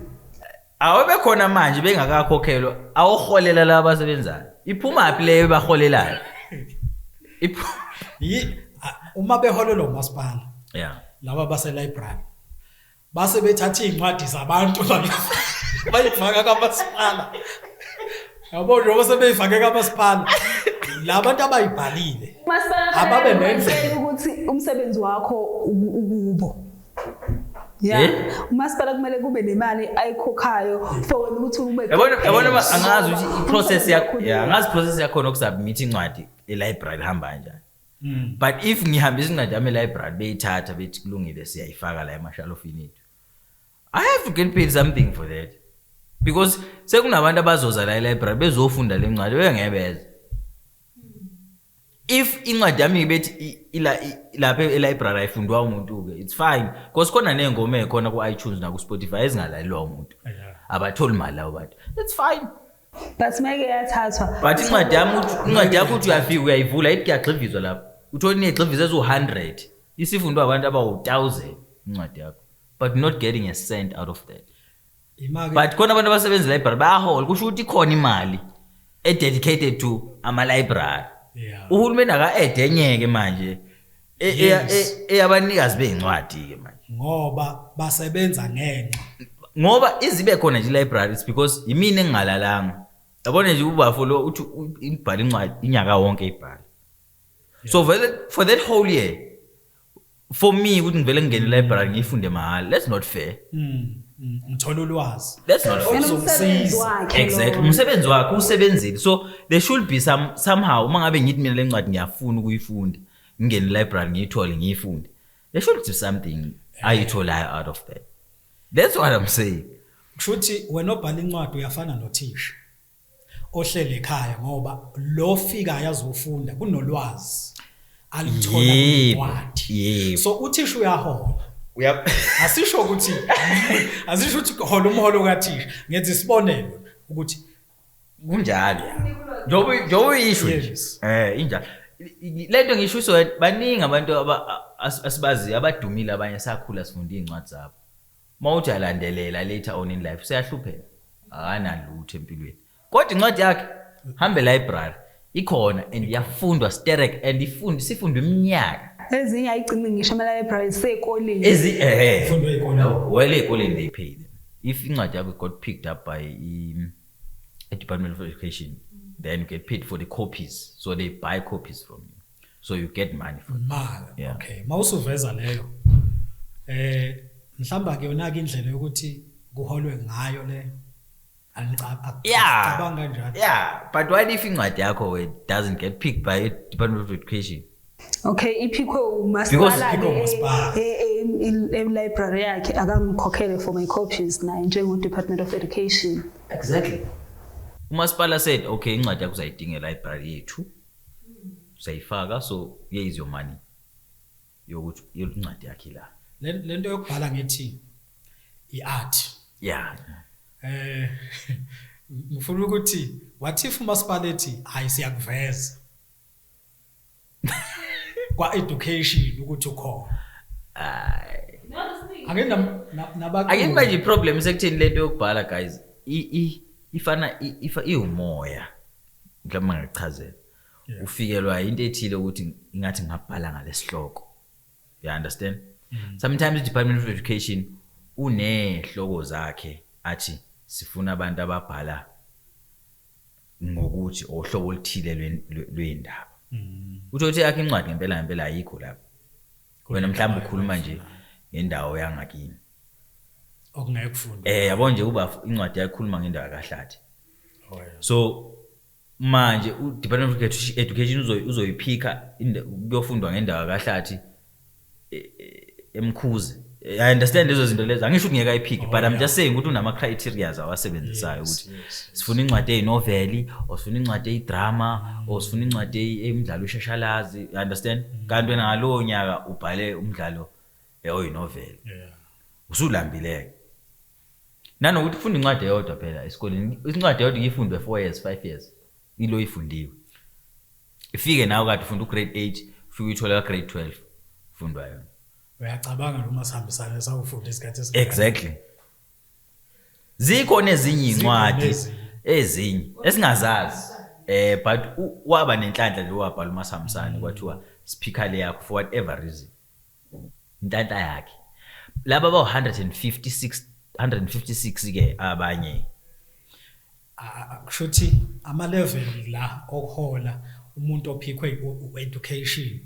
awabe khona manje bengakakhokhelwa, awoholela laba abasebenzayo. Iphuma phi leyo baholelayo? Uma beholelwa umasipala laba base library base bethatha iy'ncwadi zabantu bayifaka kamasipala, yabo, njengoba sebeyifake kamasipala labantu abayibhalile Umasipala ababe kufanele nendlela. ukuthi umsebenzi wakho ukubo. Yeah. Eh? Umasipala kumele kube nemali ayikhokhayo for wena ukuthi ube Yabona angazi ukuthi i-process yakho, Umsebenzi yeah, angazi process yakho nokusubmit incwadi e-library ihamba kanjani. But if ngihambisa incwadi yami e-library, beyithatha bethi kulungile, siyayifaka la emashalofini ethu, I have to get paid something for that, because sekunabantu abazoza la e-library bezofunda le ncwadi bengebeza. If incwadi yami bethi lapha e-library ayifundwa umuntu-ke, it's fine, because khona ney'ngoma ey'khona ku-iTunes naku-Spotify ezingalalelwa umuntu. Abatholi mali labo bantu, that's fine. But meke yathathwa. But incwadi yami incwadi yakho uthi uyafika uyayivula, ithi kuyagxivizwa lapho, uthole iney'gxivizo eziwu-100, isifundwa abantu abawu-1000 incwadi yakho, but not getting a cent out of that. Imake. But khona abantu abasebenza library bayahola, kusho ukuthi ikhona imali e-dedicated to ama-library. Uhulumeni aka-ede enye-ke manje eyabanikazi bey'ncwadi-ke manje. Ngoba basebenza ngenxa Ngoba izibe khona nje i-library, it's because yimina engingalalanga, yabona nje, ubafo lo uthi ibhala incwadi inyaka wonke ibhala, so vele for that whole year for me ukuthi ngivele ngingene e-library ngiyifunde mahhala, that's not fair. Ngithola ulwazi. That's not fair. And umsebenzi Ozongisiza. wakhe Exactly. lowo. Umsebenzi wakhe usebenzile, so there should be some somehow, uma ngabe ngithi mina le ncwadi ngiyafuna ukuyifunda, ngingene e-library ngiyithole ngiyifunde, there should be something ayitholayo out of that. That's what I'm saying. Kusho ukuthi wena obhala incwadi uyafana nothisha ohlele ekhaya, ngoba lo fikayo azofunda kunolwazi aluthola kwincwadi. So uthisha uyahola. Asisho ukuthi hola umholo kathisha, ngenza isibonelo ukuthi Kunjalo, njengoba uyisho nje. Injalo lento ngisho. So baningi abantu asibaziyo abadumile, abanye sakhula sifunda iy'ncwadi zabo. Uma uthi alandelela later on in life, useyahlupheka, akanalutho empilweni, kodwa incwadi yakhe hambe library ikhona and iyafundwa sterek and ifundwa sifundwa iminyaka. Ezinye ayigcini ngisho ama-library sey'koleni. Ezi eh Ifundwa ey'koleni. Well, ey'koleni they pay them. If incwadi yakho got picked up by a Department of Education, then you get paid for the copies, so they buy copies from you, so you get money from Mali. Yeah. Okay, mawusuveza leyo, mhlamba ke yona ke indlela yokuthi kuholwe ngayo le, angicabanga kanjalo. Yeah, but what if incwadi yakho it doesn't get picked by Department of Education? Okay, iphikhwe Because umasipala. Iphikhwe umasipala. E-library yakhe, akangikhokhele for my copies naye njengo-Department of Education. Exactly. Umasipala said, okay, incwadi yakho uzayidinga e-library yethu, uzayifaka, so here is your money yokuthi incwadi yakhe la. Lento yokubhala ngithi i-art. Ngifuna ukuthi what if umasipala ethi, hayi, siyakuveza kwa education ukuthi ukhona? Ake nabaculi. Ake manje i-problem isekutheni lento yokubhala, guys, ifana iwumoya, mhlawumbe ngingachazela. Ufikelwa into ethile ukuthi ingathi ngabhala ngalesihloko, you understand? Sometimes i-Department of Education unehloko zakhe athi sifuna abantu ababhala ngokuthi ohlobo oluthile lwendaba. Utho ukuthi yakhe incwadi ngempela ngempela ayikho lapho, wena mhlawumbe ukhuluma nje ngendawo yangakini. Okungeke kufundwe. Yabo nje, uba incwadi yakhuluma ngendawo kaHlathi. So manje u-Department of Education uzoyiphika kuyofundwa ngendawo kaHlathi eMkhuze. I understand lezo zinto lezo, angisho ukuthi ngeke ayiphike, but I'm just saying ukuthi unama-criteria awasebenzisayo ukuthi sifuna incwadi eyinoveli or sifuna incwadi eyidrama or sifuna incwadi eyimidlalo eshashalazi, you understand? Kanti wena ngalowo nyaka ubhale umdlalo oyinoveli. Usulambile-ke nanokuthi ufunda incwadi eyodwa phela esikoleni, incwadi eyodwa ngiyifundwe 4 years, 5 years, ilo ifundiwe, ifike nawe kade ufunda u-grade 8, ufike uyithole ka-grade 12 ufundwa yona. Uyacabanga noma sihambisane sawufunda isikhathi esingaka. Exactly. Zikhona ezinye Zikhona iy'ncwadi ezinye. Ezinye esingazazi, but waba nenhlanhla lo wabhala umasihambisane, kwathiwa speaker le yakho for whatever reason, inhlanhla yakhe. Laba abawu-156 156 ke abanye. Kusho ukuthi ama-level la okuhola umuntu ophikhwe u-education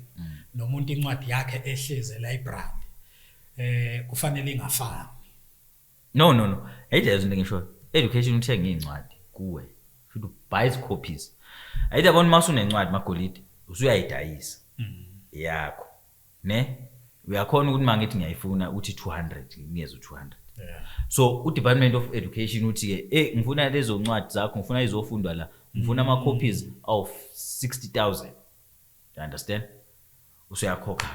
nomuntu incwadi yakhe ehlezi e-library kufanele ingafani. No, no, no, ayidla izinto ngisho education uthenga iy'ncwadi kuwe, futhi buys copies. Ayithi yabona, uma usunencwadi magolide usuyayidayisa. Yakho, ne? Uyakhona ukuthi mangithi ngiyayifuna uthi 200, ngiyeza 200. So u-Department of Education uthi ke, ngifuna lezo ncwadi zakho, ngifuna izofundwa la, ngifuna ama copies of 60,000. You understand? Usuyakhokha.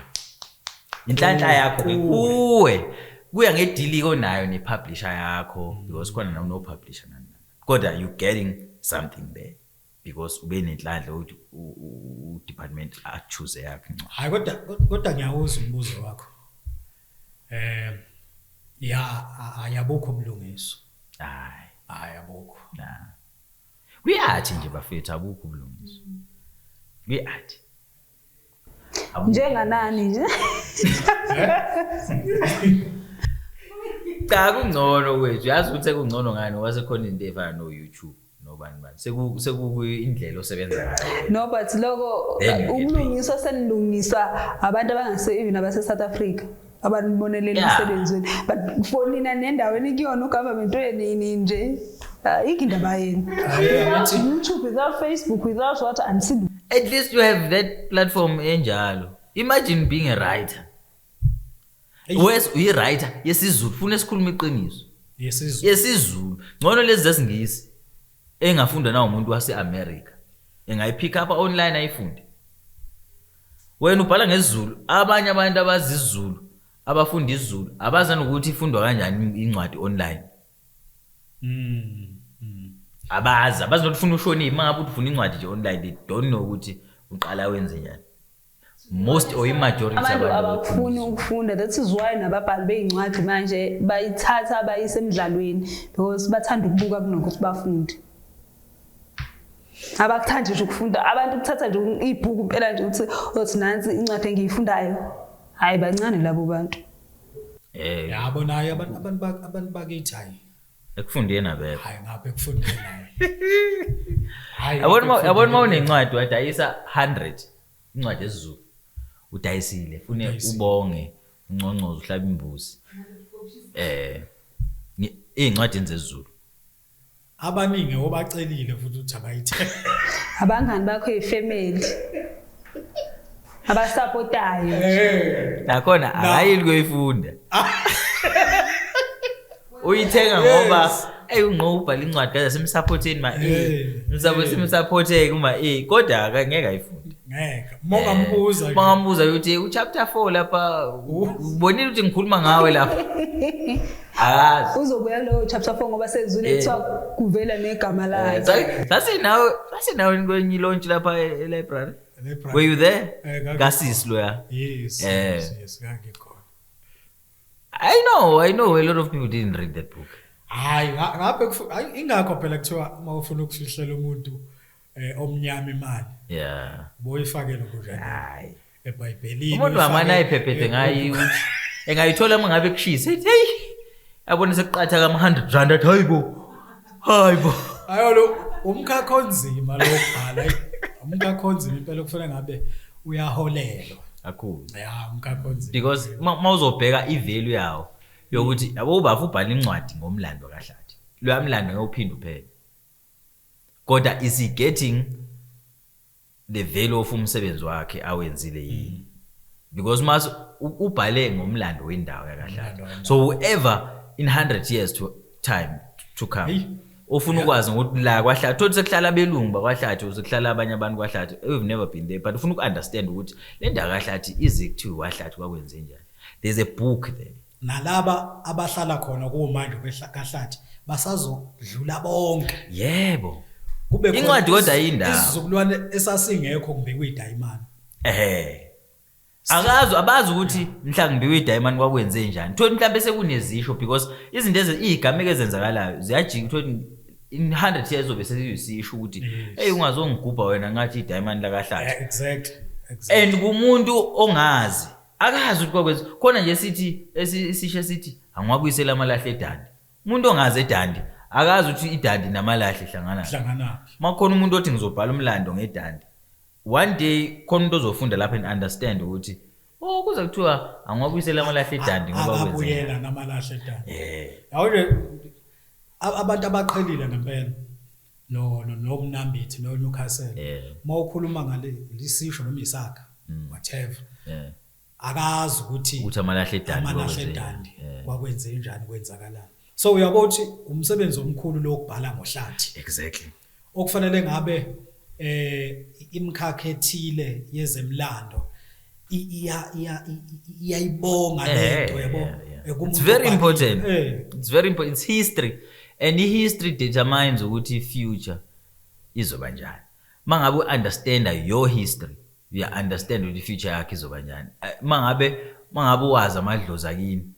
Inhlanhla yakho ke kuwe. Kuya ngedeal onayo nepublisher yakho, because khona na no publisher nani nani. Kodwa you getting something there because ube nenhlanhla ukuthi u-department a choose yakho incwadi. Hayi, kodwa ngiyawuzwa umbuzo wakho. Ya, ayabukho ubulungiswa. Hayi. Hayi, abukho. Na. Kuyathi nje bafethu, abukho ubulungiswa. Kuyathi. Njenganani nje. Cha, kungcono kwethu. Yazi ukuthi sekungcono ngani ngoba sekhona into efana no YouTube nobani bani. Seku indlela osebenza ngayo. No, but lokho Then you get paid. ukulungiswa senilungiswa abantu abangase even abase South Africa abanibonelele emsebenzini, but for nina nendaweni kuyona ugovernment wenini nje, ayikho indaba yenu. Without YouTube, without Facebook, without what, anisilu. At least you have that platform enjalo. Imagine being a writer. Wes uyi-writer yesiZulu, funa esikhuluma iqiniso. YesiZulu. YesiZulu. Ngcono lezi zesiNgisi engafunda na umuntu wase-America. Engayipick up online ayifunde. Wena ubhala ngesiZulu, abanye abantu abazi isiZulu, abafunda isiZulu, abazi nokuthi ifundwa kanjani incwadi online. Abazi nokuthi ufuna ushoniphi, uma ngabe ufuna incwadi nje online, they don't know ukuthi uqala wenze njani. Most or i-majority abantu abantu abafuni ukufunda. That is why nababhali bey'ncwadi manje bayithatha bayise emidlalweni, because bathanda ukubuka kunokuthi bafunde. Abakuthandi nje ukufunda abantu, kuthatha nje ibhuku impela nje ukuthi othi nansi incwadi engiyifundayo. Hayi, bancane labo bantu. Yabo, naye abantu bakithi, hayi. Ekufundeni abekho. Hayi, ngapha ekufundeni hayi. Hayi. Yabona uma unencwadi wadayisa 100 incwadi esiZulu. Udayisile, fune Udayisile. ubonge, unconcoze, uhlabe imbuzi. Iy'ncwadi zesiZulu. Abaningi obacelile futhi ukuthi abayithenge. Abangani bakho ey'family abasapotayo. Nakhona akayili kuyifunda. Uyithenga ngoba ey ungqo ubhala incwadi kaze simsupporteni ma E. Simsupporte kuma E, kodwa ngeke ayifunde. Ngeke. Mongambuza. Mongambuza ukuthi u chapter 4 lapha ubonile ukuthi ngikhuluma ngawe lapha. Akazi. Uzobuya kulowo chapter 4 ngoba sezule kuthiwa kuvela negama lakhe. Sasinawe kwenye launch lapha e-library. E-library. Were you there? Kasisi loya. Yes, yes, yes, ngangikhona. I know a lot of people didn't read that book. Hayi, ngapha hayi, ingakho phela kuthiwa uma ufuna ukufihlela umuntu omnyama imali. Boyifake lokho nje. Hayi. EBhayibhelini. Umuntu wamana ayiphephethe ngayi ukuthi engayithola uma ngabe kushisa. Ethi hey, yabona sekuqatha kama 100 rand, athi hayibo. Hayibo. Hayi lo umkhakha onzima lo kubhala. Hayi, umkhakha onzima impela kufanele ngabe uyaholelwa. Kakhulu. Ya, umkhakha onzima. Because ma uzobheka ivalue yawo yokuthi yabo ubafu ubhala incwadi ngomlando kaHlathi. Lo mlando ngeke uphinde uphele. Kodwa is he getting the value of umsebenzi wakhe awenzile yini? Because mas ubhale ngomlando wendawo yakaHlathi. Umlando wendawo. So whoever in 100 years to time to come Hey. ufuna ukwazi ukuthi la kwaHlathi, thothi sekuhlala abelungu bakwaHlathi, sekuhlala abanye abantu kwaHlathi, we've never been there, but ufuna ukunderstand ukuthi le ndawo kaHlathi ize kuthiwe kwaHlathi kwakwenze njani. There's a book there. Nalaba abahlala khona kumanje kaHlathi basazodlula bonke. Yebo. Kube khona Incwadi kodwa yindawo. Isizukulwane esasingekho kumbe kuyidayimani. Akazi, abazi ukuthi mhla ngibiwe idayimani kwakwenze njani. Thothi mhlambe sekunezisho because izinto izigameko ezenzakalayo ziyajika, thothi in 100 years obe sesiyisisho ukuthi hey ungazongigubha wena ngathi idayimani lakaHlathi. Yeah, exactly. Exactly. And kumuntu ongazi, akazi ukuthi kwakwenze. Khona nje sithi esisho sithi angiwabuyisela amalahle eDandi. Umuntu ongazi eDandi akazi ukuthi iDandi namalahle hlangana. Hlangana. Makhona umuntu othi ngizobhala umlando ngeDandi. One day khona umuntu ozofunda lapha and understand ukuthi oh kuze kuthiwa angiwabuyisela amalahle eDandi ngoba kwenze. Akabuyela namalahle eDandi. Yabo nje abantu abaqhelile ngempela no nomnambithi no Newcastle. Mawukhuluma ngale lisisho noma isakha. whatever. Akazi ukuthi amalahle edandi amalahle edandi kwakwenze njani, kwenzakalani. So uyabona ukuthi umsebenzi omkhulu lokubhala ngohlathi. Exactly. Okufanele ngabe imikhakha ethile yezemlando iyayibonga lento, yabo. It's very important. It's very important. It's history. And history determines ukuthi future izoba njani. Mangabe u-understand your history, you understand ukuthi future yakho izoba njani. Mangabe wazi amadlozi akini,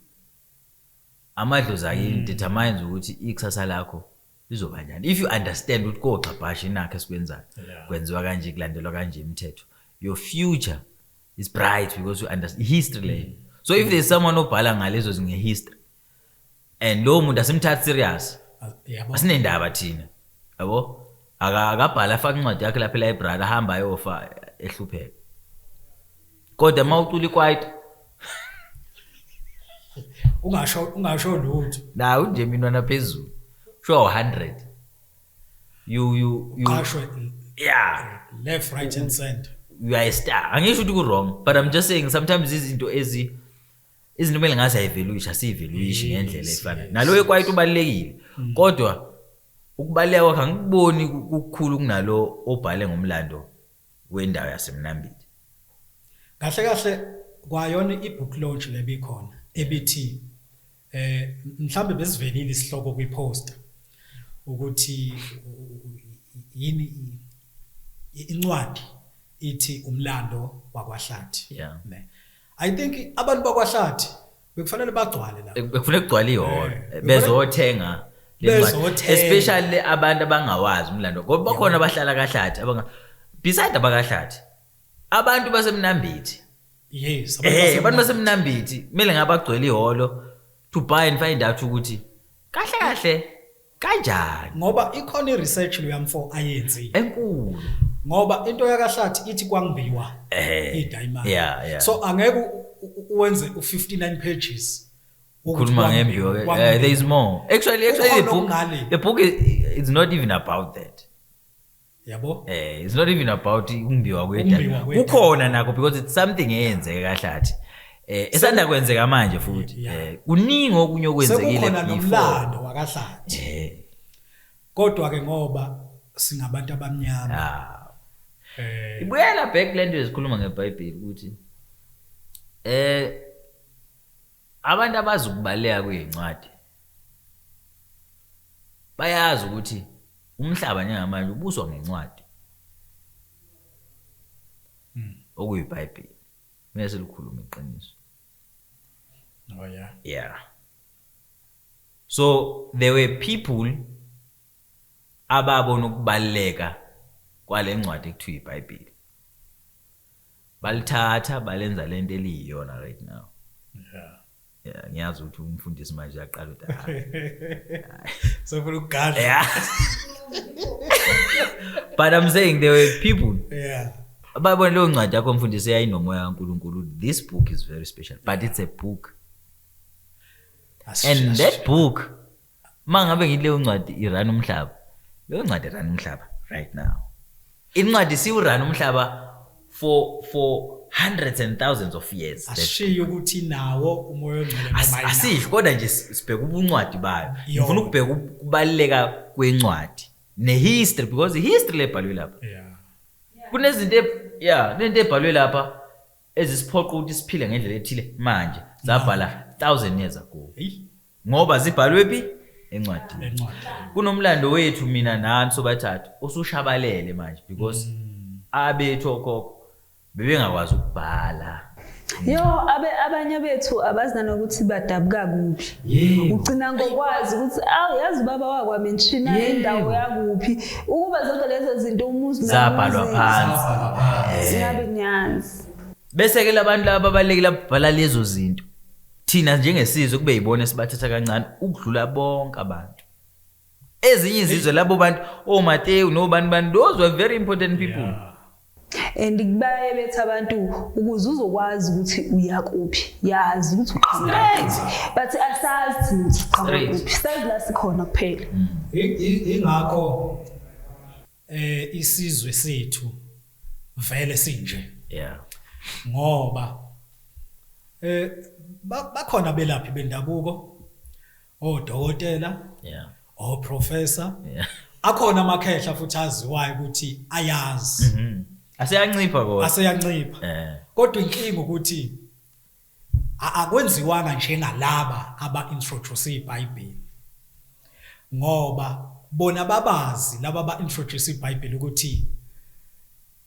amadlozi akini determines ukuthi ikusasa lakho lizoba njani. If you understand ukuthi koxabhasha inakho esikwenzayo, kwenziwa kanje, kulandelwa kanje imithetho, your future is bright because you understand history leyo. So if there's someone obhala ngalezo zinge history and lo muntu asimthatha serious, asinendaba thina, yabo, akabhala afaka incwadi yakhe lapha e-library, ahamba ayofa ehlupheka. Kodwa uma ucula ikwaito ungasho lutho, nawu nje minwana phezulu, sure 100 you qashwe, yeah, left, right and center, you are a star. Angisho ukuthi ku wrong, but I'm just saying sometimes izinto izinto kumele ngaze ayivaluisha, siyivaluishe ngendlela efana naloyo kwaito ubalekile, kodwa ukubaleka kwakhe angikuboni kukhulu kunalo obhale ngomlando wendawo yaseMnambithi. Kahle kahle kwayona ibook launch lebikhona ebithi mhlambe besivelile isihloko kwiposter ukuthi yini incwadi ithi umlando wakwaHlathi. Yeah. I think abantu bakwaHlathi bekufanele bagcwale la. Bekufanele kugcwale ihholo bezothenga lencwadi, especially abantu abangawazi umlando, ngoba bakhona abahlala kaHlathi abanga beside abakaHlathi, abantu baseMnambithi. Yes, abantu baseMnambithi kumele ngabagcwele ihholo to buy and find out ukuthi kahle kahle kanjani, ngoba ikhona i-research loyamfo ayenzi enkulu, ngoba into yakaHlathi ithi kwangbiwa i-diamond. Yeah. So angeke uwenze u59 pages ukhuluma ngembiwa. There is more actually the book is not even about that, yabo. It's not even about ukumbiwa kwedana, kukhona nakho because it's something eyenzeke kaHlathi, esanda kwenzeka manje futhi. Kuningi okunye okwenzekile sekukhona nomlando wakaHlathi. Kodwa ke ngoba singabantu abamnyama, ibuyela back lento esikhuluma ngeBhayibheli ukuthi abantu abazi ukubaleka kwezincwadi bayazi ukuthi umhlaba njengamanje ubuswa ngencwadi okuyiBhayibheli. Kumele silikhulume iqiniso. Oh yeah. Yeah. So there were people ababona ukubaleka kwale ncwadi ekuthiwa iBhayibheli. Balithatha balenza lento eliyiyona right now. Yeah. Yeah, ngiyazi ukuthi umfundisi manje uyaqala ukuthi sofuna ukugadla. Yeah. But I'm saying there were people. Yeah. Ababona leyo ncwadi yakho mfundisi yayinomoya kaNkuluNkulu. This book is very special, but it's a book. And that book, mangabe ngithi leyo ncwadi irun umhlaba, leyo ncwadi irun umhlaba right now. Incwadi siwurun umhlaba for hundreds and thousands of years. Ashiye ukuthi nawo umoya ongcwele noma asisho, kodwa nje sibheka ubuncwadi bayo. Ngifuna ukubheka ukubaluleka kwencwadi nehistory, because history lebhalwe lapha. Yeah. Kunezinto kunento ebhalwe lapha ezisiphoqa ukuthi siphile ngendlela ethile manje, zabhala 1000 years ago. Ngoba zibhalwe phi? Encwadini. Kunomlando wethu mina nani sobathathu osushabalele manje because abethu okhokho bebengakwazi ukubhala. Yo, abanye bethu abazi nanokuthi badabuka kuphi. Ugcina ngokwazi ukuthi awu yazi ubaba wakwamenshina indawo yakuphi. Ukuba zonke lezo zinto umuzi zabhalwa phansi. Singabe ngiyazi. Bese ke labantu laba abalekile babhala lezo zinto. Thina njengesizwe kube yibona sibathatha kancane ukudlula bonke abantu. Ezinye izizwe labo bantu oMateyu nobani bani, those were very important people. Yeah. And kubaye bethi abantu ukuze uzokwazi ukuthi uyakuphi, yazi ukuthi uqhamuka kuphi, but asazi ukuthi uqhamuka kuphi, sazi la sikhona kuphela. Ingakho isizwe sethu vele sinje. Yeah. Ngoba bakhona belaphi bendabuko, odokotela, oprofessor, akhona amakhehla futhi aziwayo ukuthi ayazi. Aseyancipha kodwa. Aseyancipha. Kodwa inkinga ukuthi akwenziwanga njengalaba aba-introduce iBhayibheli. Ngoba bona babazi laba aba-introduce iBhayibheli ukuthi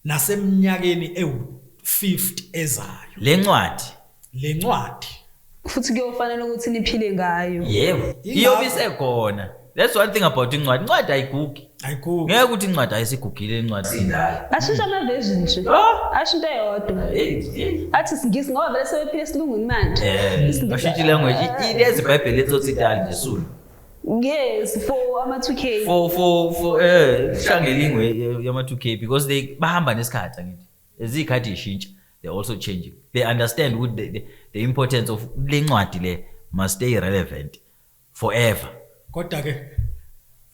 naseminyakeni ewu-50 ezayo. Le ncwadi. Futhi kuyofanele ukuthi niphile ngayo. Yebo. Iyobe isekhona. That's one thing about incwadi. Incwadi ayigugi. Ayigugi. Ngeke ukuthi incwadi ayisigugile incwadi indala. Ashintsha ama version nje. Asho into eyodwa. Athi isiNgisi ngoba vele sebephila esilungwini manje. Bashintsha language. Ilezi iBhayibheli etsothi idala nje soon. Yes, for ama 2K. For hlangelingwe yama 2K because they bahamba nesikhathi angithi. Ezikhathi ishintsha. They also changing. They understand what the importance of le ncwadi le must stay relevant forever. Kodwa ke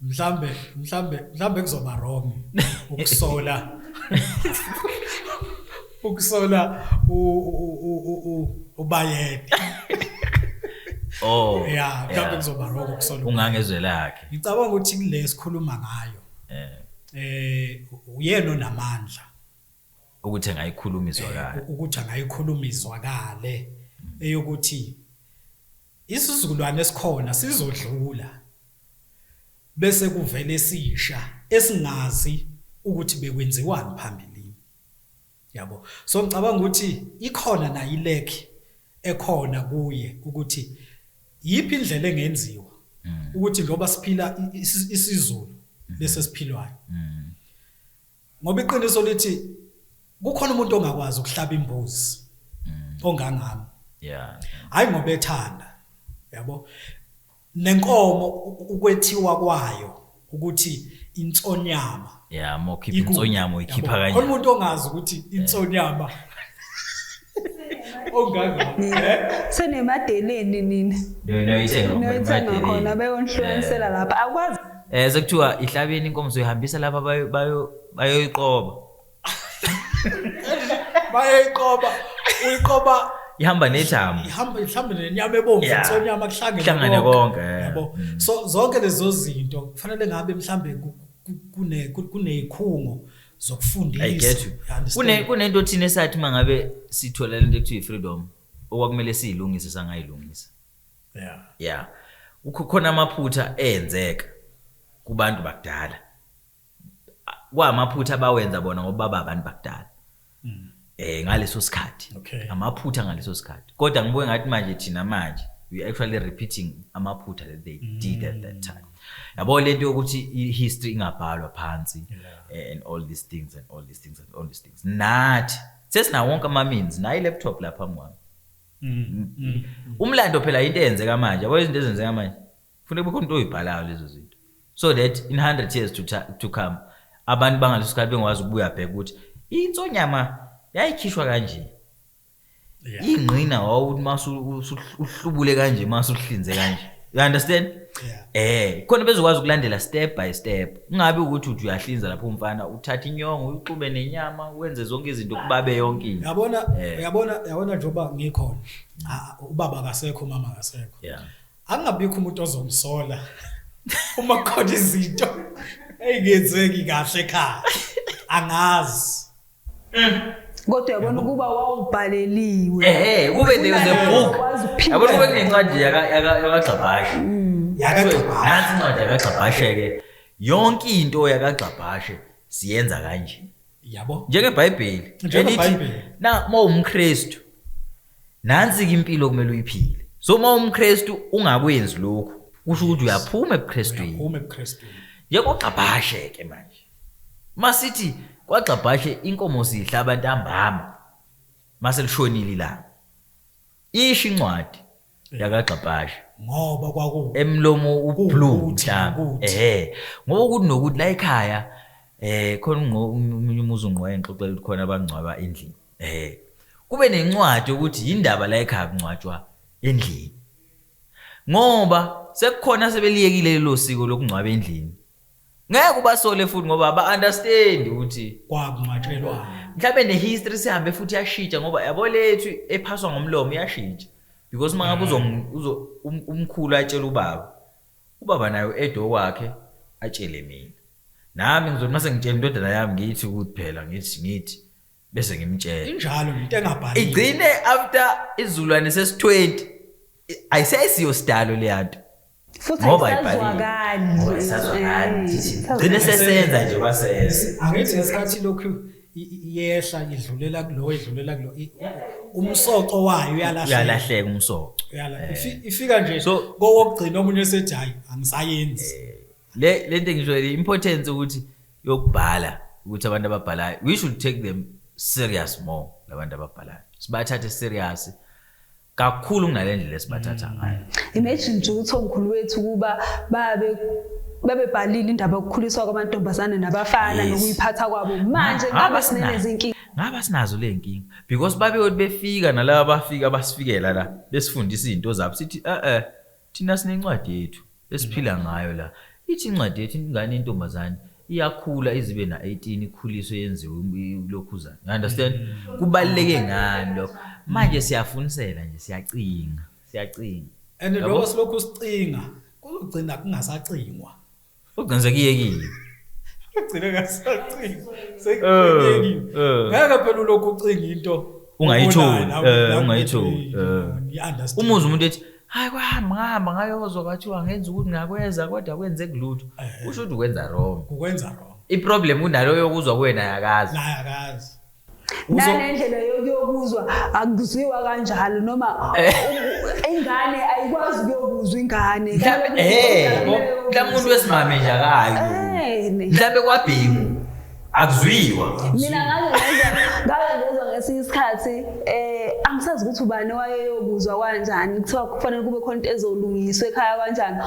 mhlambe kuzoba wrong ukusola ukusola uBayede. Oh yeah, mhlambe kuzoba wrong ukusola ungangezwe lakhe. Ngicabanga ukuthi kule sikhuluma ngayo uyena onamandla ukuthi angayikhuluma izwakale, ukuthi angayikhuluma izwakale eyokuthi isizukulwane esikhona sizodlula bese kuvele esisha esingazi ukuthi bekwenziwani phambilini. Yabo, so ngicabanga ukuthi ikhona nayo ilekhi ekhona kuye ukuthi yiphi indlela engenziwa ukuthi njengoba siphila isiZulu lesi esiphilwayo. Ngoba iqiniso lithi kukhona umuntu ongakwazi ukuhlaba imbuzi ongangami. Hayi ngoba ethanda, yabo. Nenkomo ukwethiwa kwayo ukuthi insonyama. Yeah, mokhipha insonyama uyikhipha kanje. Khona umuntu ongazi ukuthi insonyama ongangami. Senemadeleni nini? No, khona beyonhlukanisela lapha. Akwazi. Sekuthiwa ihlabeni inkomo soyihambisa lapha bayoyiqoba. Bayoyiqoba, uyiqoba ihamba nethambo. Ihamba mhlambe nenyama ebomvu, insonyama kuhlangene konke. Yabo. So zonke lezo zinto kufanele ngabe mhlambe kunezikhungo zokufundisa. I get you. Kunento thina esathi mangabe sithola lento ekuthiwa freedom okwakumele siyilungise sangayilungisa. Yeah. Yeah. Kukhona amaphutha enzeka kubantu bakudala. Kwamaphutha abawenza bona ngoba baba abantu bakudala. Ngaleso sikhathi. Amaphutha ngaleso sikhathi. Kodwa ngibuye ngathi manje thina manje we actually repeating amaphutha that they did at that time. Yabo lento yokuthi history ingabhalwa phansi and all these things and all these things and all these things. Nathi sesina wonke ama means nayi laptop lapha mwami. Umlando phela into eyenzeka manje, yabo izinto ezenzeka manje. Kufanele kube khona into oyibhalayo lezo zinto. So that in 100 years to come abantu bangaleso sikhathi bengakwazi ukubuya bheka ukuthi insonyama yayikhishwa kanje. Ingqina wawuthi mase uhlubule kanje mase uhlinze kanje. You understand? Khona bezokwazi ukulandela step by step. Ungabe ukuthi uthi uyahlinza lapho umfana uthatha inyongo uyixube nenyama wenze zonke izinto kubabe yonke into. Yabona njengoba ngikhona. Ubaba akasekho, umama akasekho. Angabikho umuntu ozomsola uma kukhona izinto eyingenzeki kahle ekhaya. Angazi. Kodwa uyabona ukuba wawubhaleliwe. Kube there was a book. Yabona kube kunencwadi yakaGxabhashe. YakaGxabhashe. Nansi incwadi yakaGxabhashe ke. Yonke into yakaGxabhashe siyenza kanje. Yabo. NjengeBhayibheli. NjengeBhayibheli. Na uma umKristu nansi ke impilo kumele uyiphile. So uma umKristu ungakwenzi lokhu kusho ukuthi uyaphuma ebuKristwini. Uyaphuma ebuKristwini. NjengoGxabhashe ke manje. Masithi kwaGxabhashe inkomo sihlaba ntambama mase lishonile ilanga. Isho incwadi yakaGxabhashe ngoba kwaku emlomo ublue mhlawumbe. Ngoba ukuthi nokuthi la ekhaya khona umunye umuzi ungqoye ngixoxela ukuthi khona abangcwaba endlini. Kube nencwadi ukuthi indaba la ekhaya kungcwatshwa endlini. Ngoba sekukhona sebeliyekile lelo siko lokungcwaba endlini. Ngeke ubasole futhi ngoba ba understand ukuthi kwakungcwatshelwa. Mhlawumbe ne-history sihambe futhi yashintsha, ngoba yabo lethu ephaswa ngomlomo iyashintsha, because uma ngabe umkhulu atshela ubaba, ubaba naye edo kwakhe atshele mina, nami ngizothi mase ngitshela indodana yami ngithi ukuthi phela ngithi bese ngimtshela. Injalo into engabhaliwe. Igcine after izulwane sesi-20 ayisesiyo sidalo leyanto. Futhi ayisazwakali. Gcine sesenza nje kwasenza. Angithi ngesikhathi lokhu iyehla idlulela kulo idlulela kulo, umsoco wayo uyalahleka umsoco. Ifika nje kowokugcina omunye esethi hayi angisayenzi. Le nto ngisho le importance ukuthi yokubhala, ukuthi abantu ababhalayo we should take them serious more, labantu ababhalayo sibathathe serious kakhulu kunalendlela esibathatha ngayo. Imagine nje ukuthi omkhulu wethu kuba babebhalile indaba yokukhuliswa kwamantombazane nabafana nokuyiphatha kwabo, manje ngabe sinezinkinga. Ngaba sinazo le nkinga because babeyothi befika nalaba bafika basifikela la besifundisa izinto zabo, sithi thina sinencwadi yethu esiphila ngayo la, ithi incwadi yethu ingane intombazane iyakhula izibe na-18 ikhuliswe yenziwe lokhuzana. You understand? Kubaluleke ngani lokho? Manje siyafunisela nje, siyacinga, siyacinga. And lokho silokhu sicinga kuzogcina kungasacingwa. Ugcina sekuyekile. Ugcina ngasacingwa. Sekuyekile. Ngeke phela ulokhu ucinga into ungayitholi, ungayitholi. Umuze umuntu ethi hayi kwahamba ngahamba ngayozwa kwathiwa ngenza ukuthi ngakwenza kodwa kwenzeki lutho. Usho ukuthi ukwenza wrong. Ukwenza wrong. I-problem kunalo yokuzwa kuwena yakazi. Naye akazi. Nalendlela yokuzwa akuzwiwa kanjalo, noma ingane ayikwazi ukuyokuzwa ingane. Mhlawumbe umuntu wesimame nje akayi. Mhlawumbe kwabhengu akuzwiwa. Mina ngake ngezwa ngesinye isikhathi angisazi ukuthi ubani wayeyokuzwa kanjani, kuthiwa kufanele kube khona into ezolungiswa ekhaya kanjani.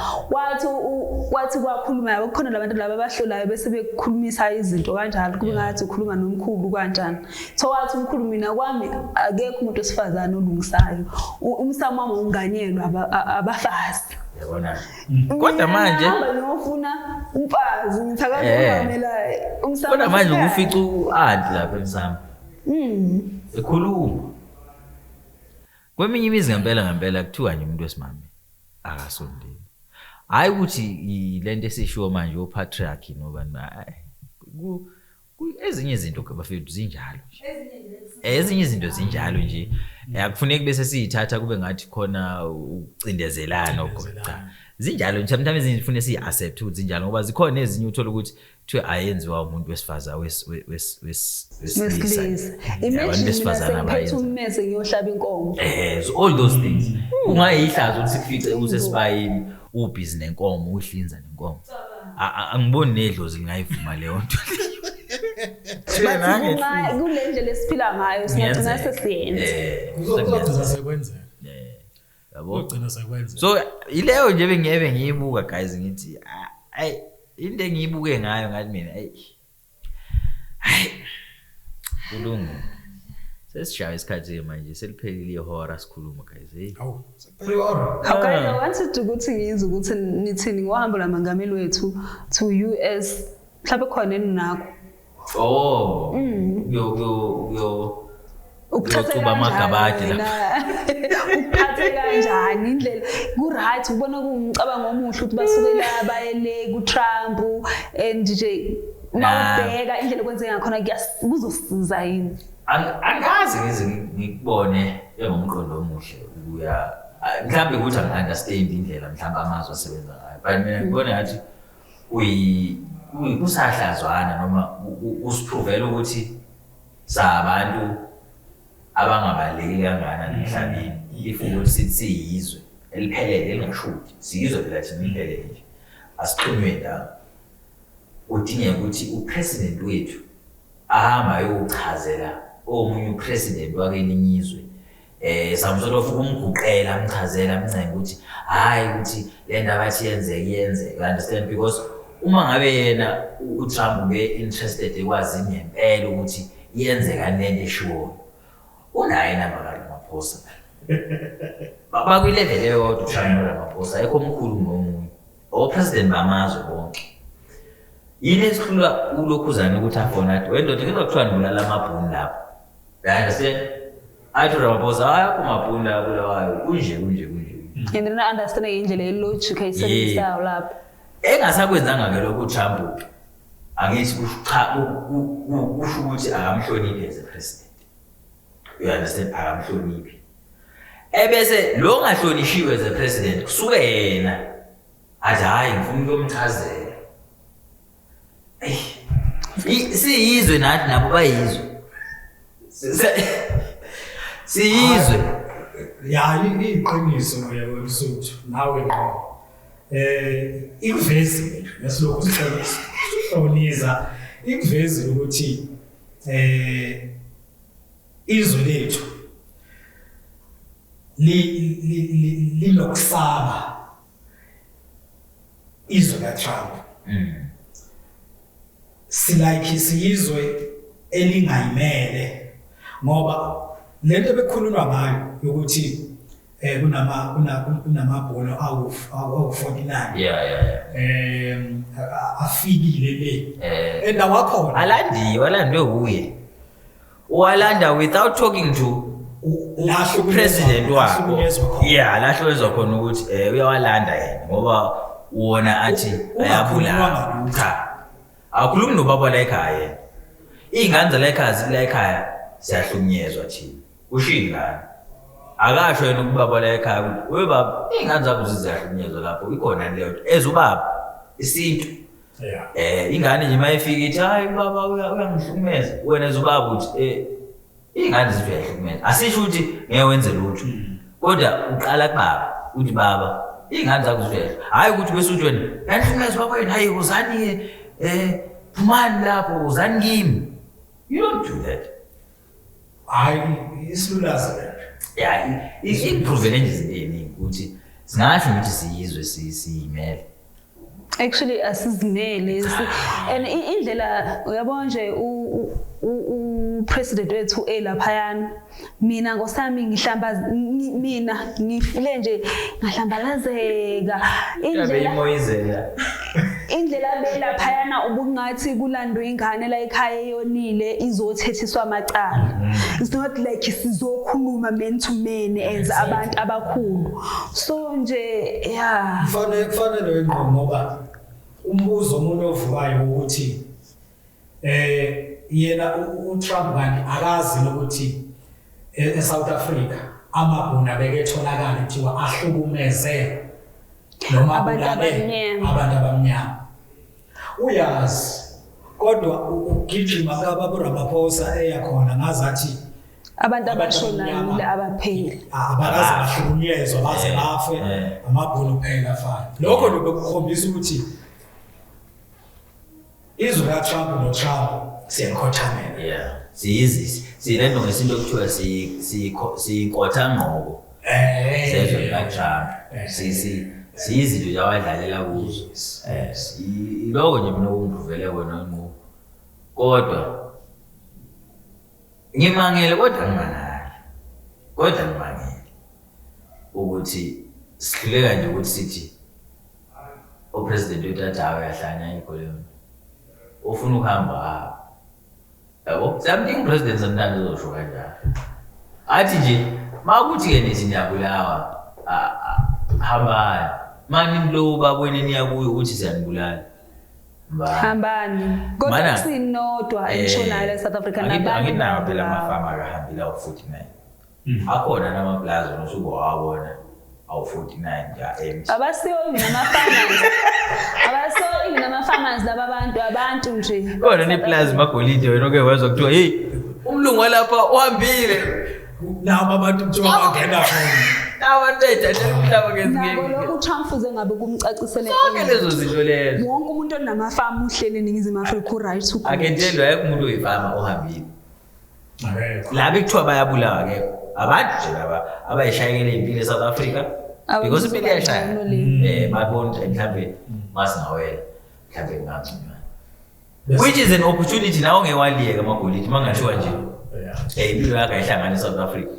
Wathi kwakhuluma yabo kukhona labantu laba abahlolayo bese bekukhulumisa izinto kanjalo, kube ngathi ukhuluma nomkhulu kanjani. So wathi umkhulu mina kwami akekho umuntu wesifazane olungisayo, umsamo wami unganyelwa abafazi. Yabona. Kodwa manje ngiyofuna umfazi ngithakazela umsamo. Kodwa manje ukufica u-anti lapha emsamo. Ekhuluma. Kweminye imizi ngempela kuthiwa nje umuntu wesimame akasondeli. Hayi ukuthi lento esishiwo manje o-patriarchy nobani, ezinye izinto bafethu zinjalo nje. Ezinye izinto zinjalo nje. Akufuneki bese siyithatha kube ngathi khona ukucindezelana cha. Zinjalo nje, sometimes ezinye zifune siyi-accept ukuthi zinjalo, ngoba zikhona ezinye uthola ukuthi kuthiwe ayenziwa umuntu wesifazane wesilisa. Imagine besifazane abayenza ummese ngiyohlaba inkomo. So all those things. Ungayihlaza ukuthi sikufice usesibayeni ubhizi nenkomo, uhlinza nenkomo. Angiboni nedlozi lingayivuma leyo nto. Kule ndlela esiphila ngayo singagcina sesiyenza. Kuzogcina sekwenzeka. Yabo. Kuzogcina sekwenzeka. So ileyo nje bengiyebe ngiyibuka guys ngithi ayi into engiyibuke ngayo ngathi mina ayi kulungile. Sesishaya isikhathi manje seliphelile ihora sikhuluma guys. Hawu, sekuphele ihora. Okay, I wanted ukuthi ngizwe ukuthi nithini ngohambo lwamangameli wethu to US. Mhlawumbe khona eninakho. Oh, yo ukuthatha amagabade lapha. Ukuphathe kanjani indlela ku right ubona kuwumcabango omuhle ukuthi basuke la baye le ku Trump and nje mawubheka indlela okwenzeka ngakhona kuzosiza yini? Angazi ngize ngikubone engumqondo omuhle ukuya mhlawumbe ukuthi angi-understand indlela mhlawumbe amazwe asebenza ngayo, but mina ngibona ngathi kusahlazwana noma usiphrovela ukuthi sabantu abangabaluleki kangakanani emhlabeni. If ukuthi sithi siyizwe eliphelele elingashodi, siyizwe phela thina eliphelele nje, asixhunywe ndawo. Kudingeka ukuthi upresident wethu ahamba ayochazela omunye upresident wakelinye izwe some sort of ukumguqela, amchazela, amncenge ukuthi hayi ukuthi le ndaba athi yenzeke iyenzeka, understand? Because uma ngabe yena uTrump ube interested ekwazini ngempela ukuthi iyenzeka lento eshiwoyo, unaye inamba kaRamaphosa. Bakwi-level eyodwa uTrump noRamaphosa, ayikho omkhulu kunomunye, opresident bamazwe bonke. Yini esihlula ulokhuzana ukuthi afone athi wendoda ngizwa kuthiwa nibulala amabhunu lapho. You understand? Athi uRamaphosa, hayi akho mabhunu la bulawayo, kunje kunje kunje. And then understand indlela ye-logic ayisebenzisayo lapho. Engasakwenzanga ke lokhu uTrump, angithi kusho cha, kusho ukuthi akamhloniphi as a president. You understand? Akamhloniphi. Ebese lo ongahlonishiwe as a president kusuke yena athi hayi, ngifuna ukuyomchazela. Siyizwe nathi, nabo bayizwe. Siyizwe. Ya, iqiniso yebo Msuthu, nawe ngqo. Ikuvezile lesilokhu sihloniza, ikuvezile ukuthi izwe lethu linokusaba izwe kaTrump. Silike siyizwe elingayimele, ngoba lento ebekhulunywa ngayo yokuthi kunamabhono awu 49 yeah yeah afikile le endawo akhona. Alandiwe, alandwe uye. Walanda without talking to president wakho. Lahlukunyezwa khona. Yeah, lahlukunyezwa khona ukuthi uyawalanda yena ngoba wona athi Ungakhulunywa ayabulala. ngalutho. Cha. Akhulumi nobaba la ekhaya yena. Iy'ngane zala ekhaya zithi la ekhaya siyahlukunyezwa thina. Usho iy'ngane. Akasho yena ukubaba la ekhaya ukuthi we baba, iy'ngane zakho ziyahlukunyezwa lapho, ikhona leyo nto. As ubaba isintu. Ingane nje mayifika ithi hayi baba, uyangihlukumeza. Wena as ubaba uthi iy'ngane zithi uyahlukumeza. Asisho ukuthi ngeke wenze lutho. Kodwa uqala kubaba uthi baba, iy'ngane zakho zithi uyahlukumeza. Hhayi ukuthi bese uthi wena uyahlukumeza baba wena, hayi uzani phumani lapho, uzani kimi. You don't do that. Hayi, isilulazi le. Yeah, ikupruvele nje izinto ey'ningi ukuthi singasho ukuthi siyizwe siyimele. Actually asizimele and indlela uyabona nje u-president wethu elaphayana, mina ngosami ngihlamba, mina ngifile nje ngahlambalazeka indlela Imoyizela. Indlela belaphayana ubungathi kulandwe ingane la ekhaya eyonile izothethiswa amacala. It's not like sizokhuluma man to man as abantu abakhulu, so nje yeah. Kufanele ingqondo, ngoba umbuzo omunye ovukayo ukuthi yena uTrump kanti akazi ukuthi eSouth Africa amabhunu abeketholakala kuthiwa ahlukumeze noma Abantu abulale abamnyama. Abantu abamnyama. Uyazi, kodwa ugijima kababa Ramaphosa eya khona ngazathi abantu abantu abashonayo abamnyama abapheli. Abakaze bahlukunyezwa baze bafe, amabhunu kuphela afana. Lokho nje bekukhombisa ukuthi izwe kaTrump noTrump siyakhothamela. Yeah, siyizi siyilento ngesinto okuthiwa siyinkotha ngqoko sezwe likaTrump. Siyizinto nje abadlalela kuzo. Iloko nje mina okungivele kona ngqo, kodwa ngimangele, kodwa ngimangali, kodwa ngimangele ukuthi sihluleka nje ukuthi sithi upresident wethu athi hayi, uyahlanya, ayikho leyo nto, ufuna ukuhamba hamba, yabo. Siyamdinga upresident sometimes uzosho kanjalo, athi nje makuthi-ke nithi niyabulawa, hambani mani lo babone niya kuyo ukuthi siyanibulala. Mbani. Hambani, kodwa kusinodwa engishonayo la e-South Africa nabantu Anginawo phela bayabulawa. amafama akahambile awu-49 akhona namaplazi nosuke wawabona awu-49 nje a-empty. Abasiwo even ama-farmers, abasiwo even ama-farmers laba bantu, abantu nje. Khona neplazi magolide, wena oke wezwa kuthiwa heyi, umlungu walapha uhambile. Nabo abantu kuthiwa bangena khona. Abantu ey'thathela umhlaba. Nako lokhu Ngezingeke uTrump uze ngabe kumcacisele. Zonke lezo zinto lezo. Wonke umuntu onamafamu uhleli eNingizimu Afrika u-right I can tell you, ayekho umuntu oyifama ohambile. Akekho. Laba ekuthiwa bayabulawa, akekho. Abantu nje laba abayishayekele impilo e-South Africa because impilo iyashaya. Ngcono le. Babona ukuthi mhlambe masingawela mhlambe kungangconywana, which is an opportunity nawe ongewaliyeka amagolide uma ngathiwa nje impilo yakhe ayihlangane e-South Africa,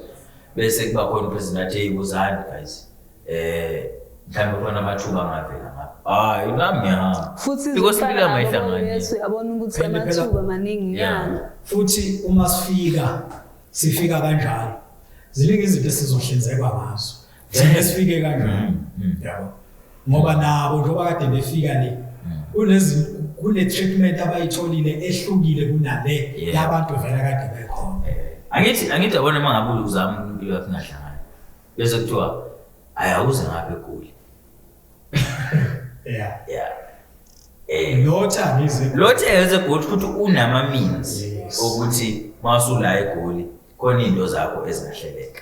bese kuba khona upresident athi, hey, buzani guys, Mhlawumbe khona amathuba angavela ngapha. Hayi, nami ngiyahamba. Futhi Because izofana impilo yami nabo ayihlangani. Yesu uyabona ukuthi Phela phela- amathuba maningi Yeah. yana. Futhi uma sifika, sifika kanjalo, ziningi izinto esizohlinzekwa ngazo. Thina sifike kanjalo. Yabo. Ngoba nabo njengoba kade befika le, kune treatment abayitholile ehlukile kunale yabantu vele kade bekhona. Angithi yabona uma ngabe uzama impilo yakho ingahlangani. Bese kuthiwa ayawuze ngapha eGoli. Yeah. Yeah. Lotha ngize. Lotha eze eGoli futhi unama means Yes. ukuthi mawusula eGoli khona izinto zakho ezingahleleka.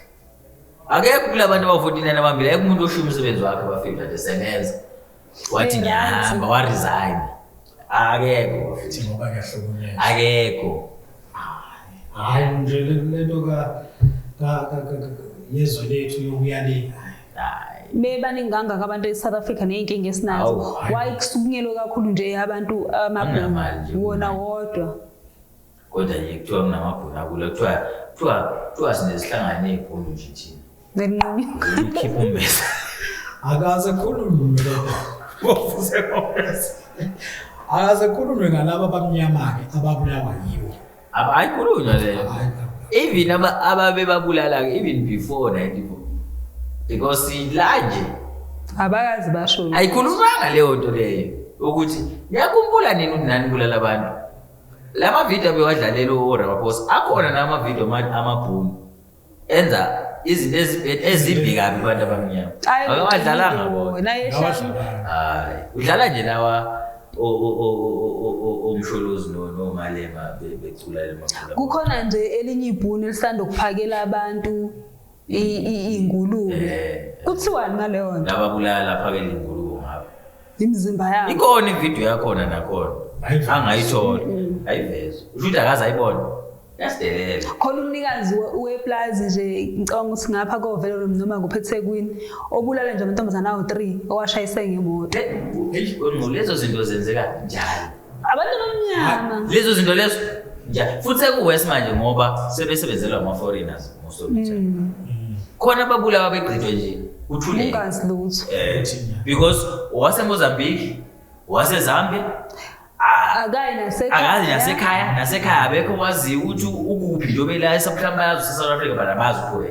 Akekho kulabantu abawu-49 abambili, akekho umuntu oshiya umsebenzi wakhe bafika nje sebenza. Wathi Hey, ngiyahamba, wa resign. Akekho. Futhi ngoba ngiyahlukunyezwa. Akekho. Hayi nje lento ka ka ka yezwe lethu yokuya le. Hayi. Bebaningi kangaka abantu e-South Africa ney'nkinga esinazo. Awu, Why kusukunyelwe kakhulu nje abantu Anginamali nje amabhunu wona mina. wodwa. Kodwa nje kuthiwa kunamabhunu akula, kuthiwa sinesihlangano ey'nkulu nje thina. Ngenqondo. Ukhipha umbese. Akaze khulunywe lokho. Akaze khulunywe ngalabo abamnyama-ke ababulawa yiwo. Ayikhulunywa leyo. Hayi, Even ababebabulala-ke, even before 94. Because la nje Abakazi basho. ayikhulumanga leyo nto leyo ukuthi niyakhumbula nini ukuthi nani bulala abantu. La mavidiyo abewadlalela oRamaphosa akhona namavidiyo amabhunu enza izinto ezimbi kabi kubantu abamnyama. Ayi, Akawadlalanga bona. wona ehlanu. Hayi, udlala nje lawa omsholozi noMalema becula le maqula. Kukhona nje elinye ibhunu elisanda ukuphakela abantu iy'ngulube. Kuthiwani ngaleyo nto? Lababulala lapha ke ingulube ngapha. Imizimba yabo. Ikhona ividiyo yakhona nakhona. Ayivezwa. Angayithola. Ayivezwa. Usho ukuthi akaze ayibone. Yasidelela. Khona umnikazi weplazi nje ngicabanga ukuthi ngapha kovele noma kuphi eThekwini obulale nje amantombazane awu-3 owashayise ngemoto. Lezo zinto zenzeka njalo. Abantu abamnyama. Lezo zinto lezo njalo. Futhi sekuwes manje ngoba sebesebenzelwa ama-foreigners most of the time. Khona ababulawa begqitshwe nje uthuleke. Ungazi lutho. Because owaseMozambique, owaseZambia, Akayi nasekhaya. akazi nasekhaya, nasekhaya abekho waziyo ukuthi ukuphi njengoba ela mhlawumbe bayazi use-South Africa but abazi ukho.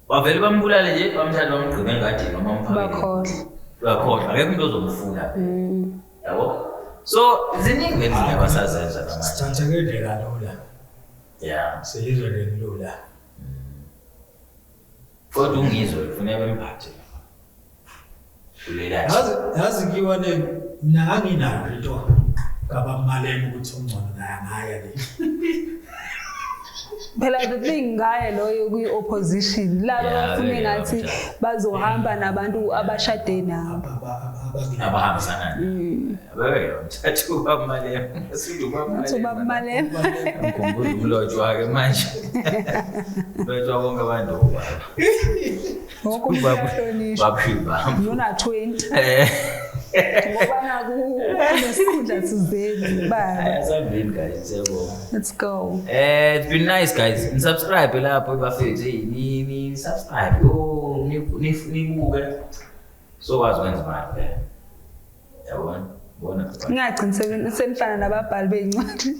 Bavele bambulale nje, bamthathe bamgqibe engadini noma bamfake. Bakhohlwa. Bakhohlwa, akekho umuntu ozomfuna. Yabo? So ziningi vele izinto abasazenza namanje. Sithatheke nje kalula. Yeah. Siyizwe nje lula. Kodwa ungizwe kufuneka bemphathe. Ulela. Yazi kiwane mina nganginayo into kabamalema ukuthi ungcono naye angaya le. Phela the thing ngaye loyo kwi-opposition laba Yeah, bafune yeah, ngathi yeah. bazohamba nabantu abashade nabo. Abahambisana. Ababeke bamthatha uBamalema. Sithi Uthi uBamalema. uBamalema. Ngikhumbula umlotshwa wakhe manje. Umlotshwa bonke abantu obaba. Wonke umuntu uyahlonishwa. Babhibamba. Nona 20. Ngoba naku kunesikhundla thizeni baba. Asambeni guys, siyabonga. Let's go. It's been nice guys. Ni subscribe lapho bafethu. Hey, ni subscribe. Oh, ni nibuke. Sokwazi ukwenza imali phela. Yabona? Bona. Ngingagcini senifana nababhali bey'ncwadi.